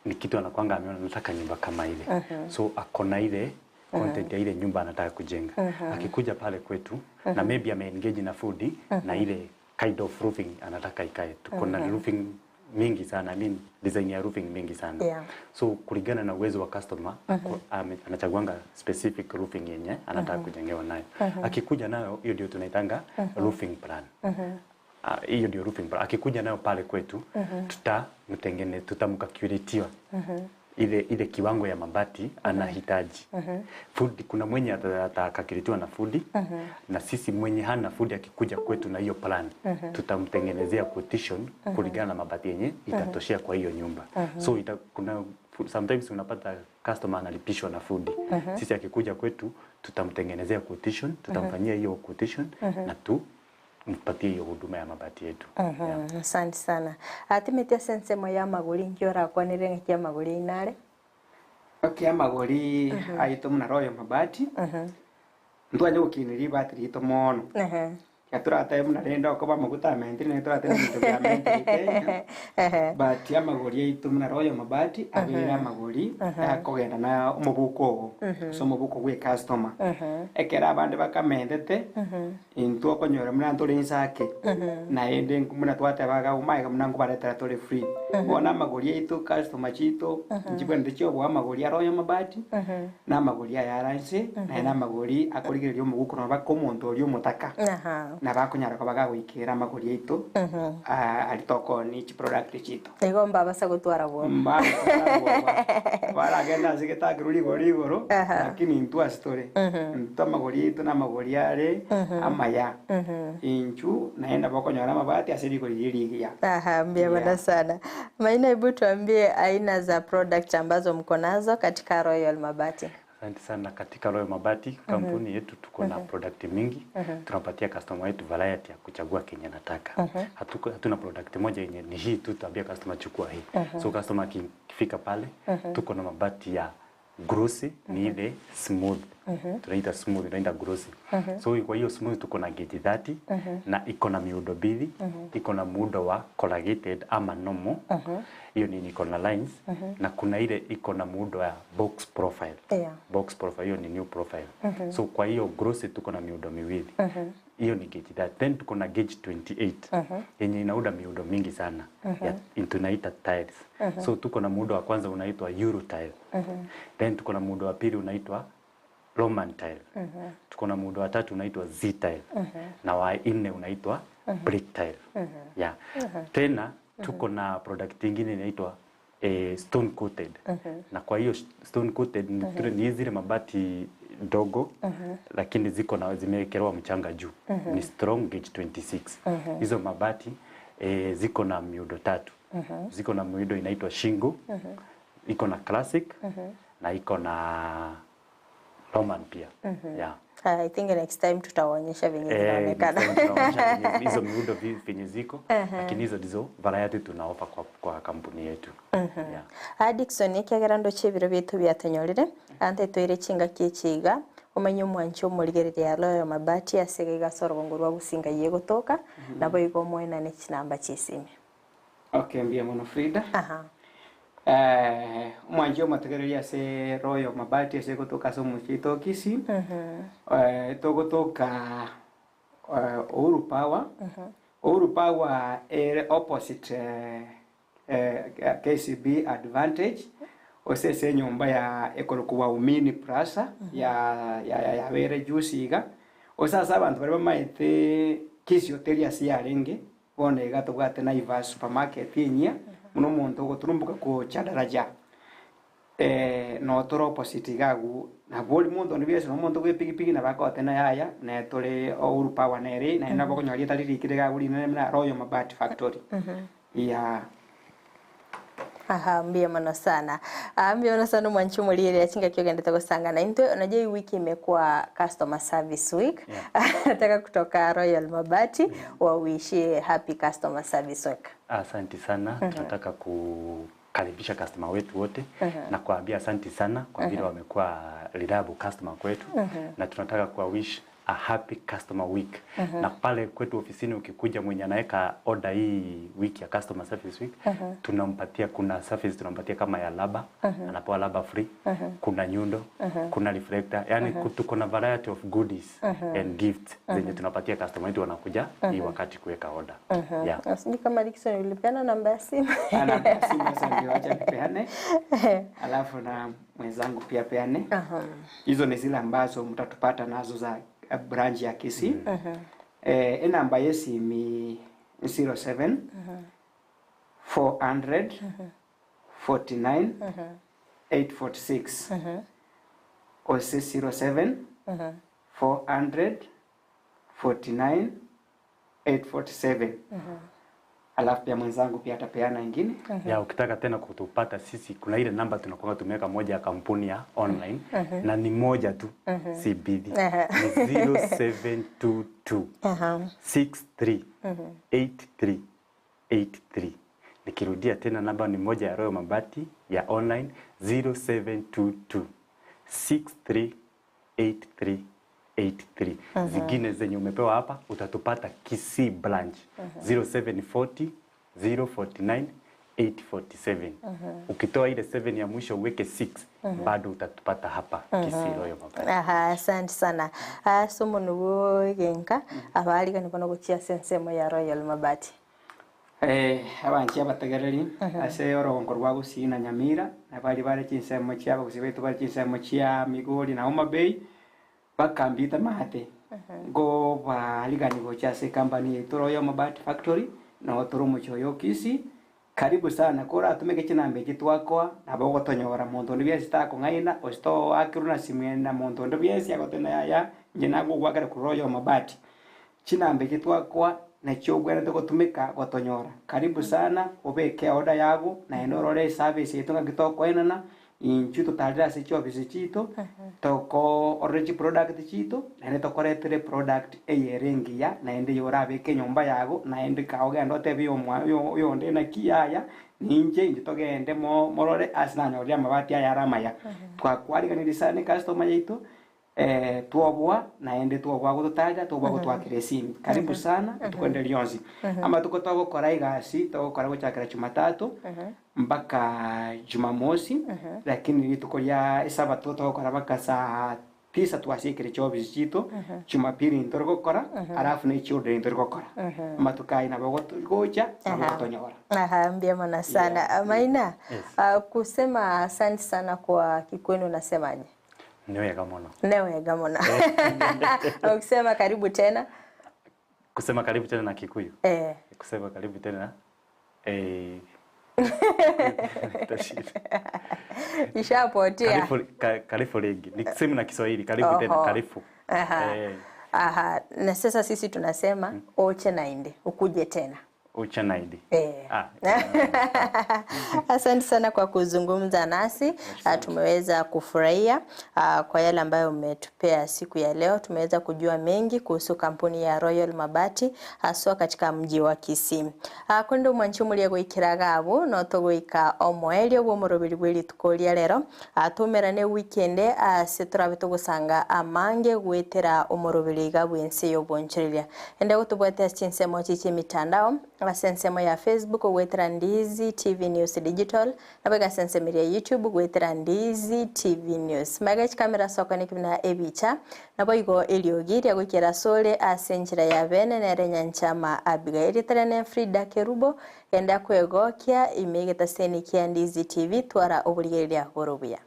ni kitu anakuanga ameona nataka nyumba kama ile. So ako na ile content ya ile nyumba anataka kujenga. Akikuja pale kwetu na maybe ameengage na fundi na ile kind of roofing anataka ikae. Tuko na roofing mingi sana, I mean design ya roofing mingi sana. So kulingana na uwezo wa customer, anachaguanga specific roofing yenye anataka kujengewa nayo. Akikuja nayo, hiyo ndio tunaitanga roofing plan. Hiyo ndio roofing plan. Akikuja nayo pale kwetu, tutamtengene tutamkalculatiwa ile kiwango ya mabati anahitaji. Fundi, kuna mwenye atakalculatiwa na fundi, na sisi mwenye hana fundi akikuja kwetu na hiyo plan, tutamtengenezea quotation kulingana na mabati yenye itatoshea kwa hiyo nyumba. So ita, kuna sometimes unapata customer analipishwa na fundi. Sisi akikuja kwetu Tutamtengenezea quotation, tutamfanyia hiyo quotation na tumpatie hiyo huduma ya mabati yetu. Asante sana. Atimeti ase ensemo ya amagori inki orakwanere ng'aki amagori aino are? Okay, amagori aito buna Royal Mabati, ntwanye gokinia ribati riaito mono. Tiga toratebe buna rende okoba amaguta amentire naende toratebe ebinto biamentire Kenya, but amagori aito buna Royal Mabati abeire amagori akogenda na omobuko ogo, ase omobuko bwa ecustomer. Ekero abande bakamentete, intwe okonyora buna ntore inse ake, naende buna twateba iga omanye buna nkobaretera tore free. Bono amagori aito customer chiaito, nchibwenerete chioboa amagori a Royal Mabati, na amagori aya are inse, naende namagori akorigereria omoguko nonya baka omonto oria omotaka, nabo akonyara koba gagoikera amagori aito aria tokoonia chiproduct chiaito. Igo mbabasa gotwara bwoba. Mbagotwara bwoba. Baragende ase getakerwa rigoro igoro, lakini intwe ase tore, intwe amagori aito namagori are amaya. Inchu naende nabo okonyora amabati ase rigori riria rigiya. Aha, mbuya mono sana. Maina hebu tuambie aina za product ambazo mko nazo katika Royal Mabati. Asante sana. Katika Royal Mabati kampuni yetu tuko na product mingi. Tunapatia customer wetu variety ya kuchagua kenye anataka. Hatuko, hatuna product moja yenye ni hii tu tuambia customer chukua hii. So customer akifika pale tuko na mabati ya glossy ni ile smooth. Tunaita smooth, tunaita glossy. So kwa hiyo smooth tuko na gauge 30 na iko na miundo mbili, iko na muundo wa corrugated ama normal. Hiyo ni iko na lines na kuna ile iko na muundo ya box profile. Box profile hiyo ni new profile. So kwa hiyo glossy tuko na miundo miwili. Hiyo ni gauge 30. Then tuko na gauge 28 yenye inaunda miundo mingi sana ya tunaita tiles. So tuko na muundo wa kwanza unaitwa Euro tile. Then tuko na muundo wa pili unaitwa Roman tile. Tuko na muundo wa tatu unaitwa Z tile. Na wa nne unaitwa brick tile. Yeah. Tena tuko na product ingine inaitwa stone coated. Na kwa hiyo stone coated ni, ni zile mabati dogo lakini ziko na zimewekelewa mchanga juu. Ni strong gauge 26. Hizo mabati ziko na miundo tatu. Ziko na miundo inaitwa shingle, iko na classic na iko na Roman pia. Yeah. I think next time tutawaonyesha venye Eh, zinaonekana. next time tutaonyesha venye hizo miundo venye ziko lakini hizo ndizo variety tunaofa kwa kampuni yetu. Yeah. Ah, Dickson ekiagera ndoche ebiro biaitu biatonyorire ante toire chingaki echiga omanye omwanchi omorigereria Royal Mabati ase iga iga ase orogongo rwa Businga iye egotoka nabo igo omoenane chinamba chia esimi. Okay, mbuya mono Frida. Omwanchi omotegereria ase Royal Mabati ase egotoka ase omochie oito o Kisii, togotoka Uhuru Power. Uhuru Power ere opposite KCB Advantage, ose ase enyomba ya ekorokwa Waumini Plaza ya ya ya yabeire juzi iga, ose ase abanto baria bamaete Kisii Hotel ase yarenge, bono iga tobwate Naivas Supermarket enyia, buna omonto ogoturumboka gocha daraja noo tore opposite iga agwo, nabo ori monto onde bwensi na omonto bwa epikipiki nabo akogoteba yaya, naye tore Uhuru Power nere, naende nabo okonyora rieta ririkire iga agwo rinene buna Royal Mabati Factory. Yeah. Aha, mbuya mono sana. Ah, mbuya mono sana omwanchi omorigereria chingaki ogendete gosangana intwe. Unajua hii wiki imekuwa customer service week. Nataka kutoka Royal Mabati wawishie happy customer service week. Asante sana. Tunataka kukaribisha customer wetu wote na kuambia asante sana kwa vile wamekuwa reliable customer kwetu na tunataka kuwa wish a happy customer week. Na pale kwetu ofisini ukikuja mwenye anaweka order hii wiki ya customer service week tunampatia, kuna service tunampatia kama ya rubber, anapewa rubber free, kuna nyundo, kuna reflector, yani tuko na variety of goodies and gifts zenye tunapatia customer wetu wanakuja hii wakati kuweka order. Yeah. Sijui kama Dickson ulipeana namba ya simu. Ah, namba ya simu sasa ndio acha nipeane. Alafu na mwenzangu pia peane. Hizo ni zile ambazo mtatupata nazo za branch ya Kisii. Enamba yesimi 07 400 49 846 ose 07 400 49 847. Alafu pia mwenzangu pia atapeana ingine. Ya, ukitaka tena kutupata sisi kuna ile namba tunakuwa tumeweka moja ya kampuni ya online na ni moja tu si bidhi. Ni 0722 63 83 83. Nikirudia tena namba ni moja ya Royal Mabati ya online 0722 63 83 83. Zingine zenye umepewa hapa utatupata Kisii branch 0740 049 847. Ukitoa ile 7 ya mwisho uweke 6 bado utatupata hapa Kisii Royal Mabati. Aha, asante sana. Ase omonwe bwa egenka abaarigani bono gochia ase ensemo ya Royal Mabati. Eh, abanchi abategereri ase orogongo rwa Gusii na Nyamira, na baria bare chinsemo chia abagusii baito bare chinsemo chia Migori na Homa Bay, bakambite maate nkobarigani gocha ase ecompany yaito Royal Mabati Factory, noo tore omochie oyo o Kisii. Karibu sana, koratumeke chinamba echi twakoa, nabo ogotonyora monto onde bwensi takong'aina, gose toakerwe na simu ende na monto onde bwensi agoteba yaya, inche nagogoakera korwa Royal Mabati. Chinamba echi twakoa nachio ogwenerete gotumeka gotonyora. Karibu sana, obeke eorder yago, naende orore eservice yaito ng'aki tokoenana, intwe totarire ase chiofisi chiito, toko orore chiproduct chiito, naende tokoretere eproduct eye ere engiya, naende eye orabeke enyomba yago, naende kaa ogende otebie omwa oyo oyonde naki yaya, ninche intwe togende mo morore ase nanyorire amabati aya are amaya. Twakwariganirie sana ecustomer yaito, Twoboa, naende twoboa gototarera, twoboa gotwakera esimi. Karibu sana, rituko rinde rionsi. Amatuko togokora egasi, togokora gochakera Jumatatu mpaka Jumamosi, lakini rituko ria esabato togokora mpaka saa tisa twasiekire chiofisi chiaito, Jumapili ntori gokora, alafu ne children ntori gokora. Amatuko ayio nabo ogoto- gocha, nabo ogotonyora. Aha, mbuya mono sana. Maina, kusema asante sana kwa Kikwenu unasemaje? Nĩ wega mũno. Nĩ wega mũno. Ukisema karibu tena. Kusema karibu tena na Kikuyu. Eh. Kusema karibu tena eh Ishapotea. Karibu ka, karibu ringi. Ni same na Kiswahili karibu tena karibu. Aha. Eh. Aha. Na sasa sisi tunasema oche nainde ukuje tena. Uchanaidi. Eh. Ah. Asante sana kwa kuzungumza nasi. Tumeweza kufurahia kwa yale ambayo umetupea siku ya leo. Tumeweza kujua mengi kuhusu kampuni ya Royal Mabati haswa katika mji wa Kisii. Kwende omwanchi omoria goikera iga abwo no togoika omoerio bwa omoroberi bwe rituko ria rero. Toumerane ewiki ende ase torabe togosanga amange goetera omoroberi iga bw'ense y'obonchoreria. Ende gotobwate ase chinsemo chie chi'emitandao ase ensemo ya Facebook goetera Ndizi TV News Digital, naboigo ase ensemo eria ya YouTube goetera Ndizi TV News. Magega chikamera ase okoeneki buna ebicha, naboigo eriogi riagoikera asore ase enchera ya bene nere Nyanchama Abigail. Erieta riane Frida Kerubo, genda kwegokia ime egetaseni kia Ndizi TV, twara oborigereria bore obuya.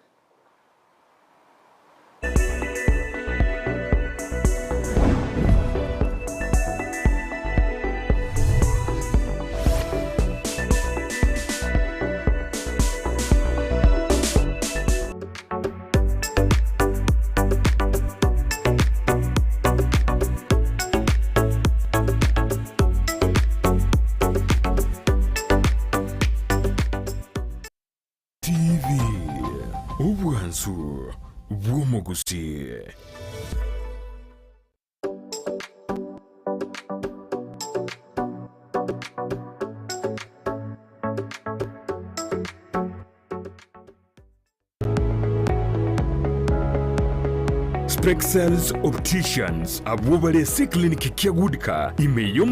TV, obwansu bw'omogusii. Spexels Opticians abwo bare ase eclinic kia Goodcar ime y'omochie o.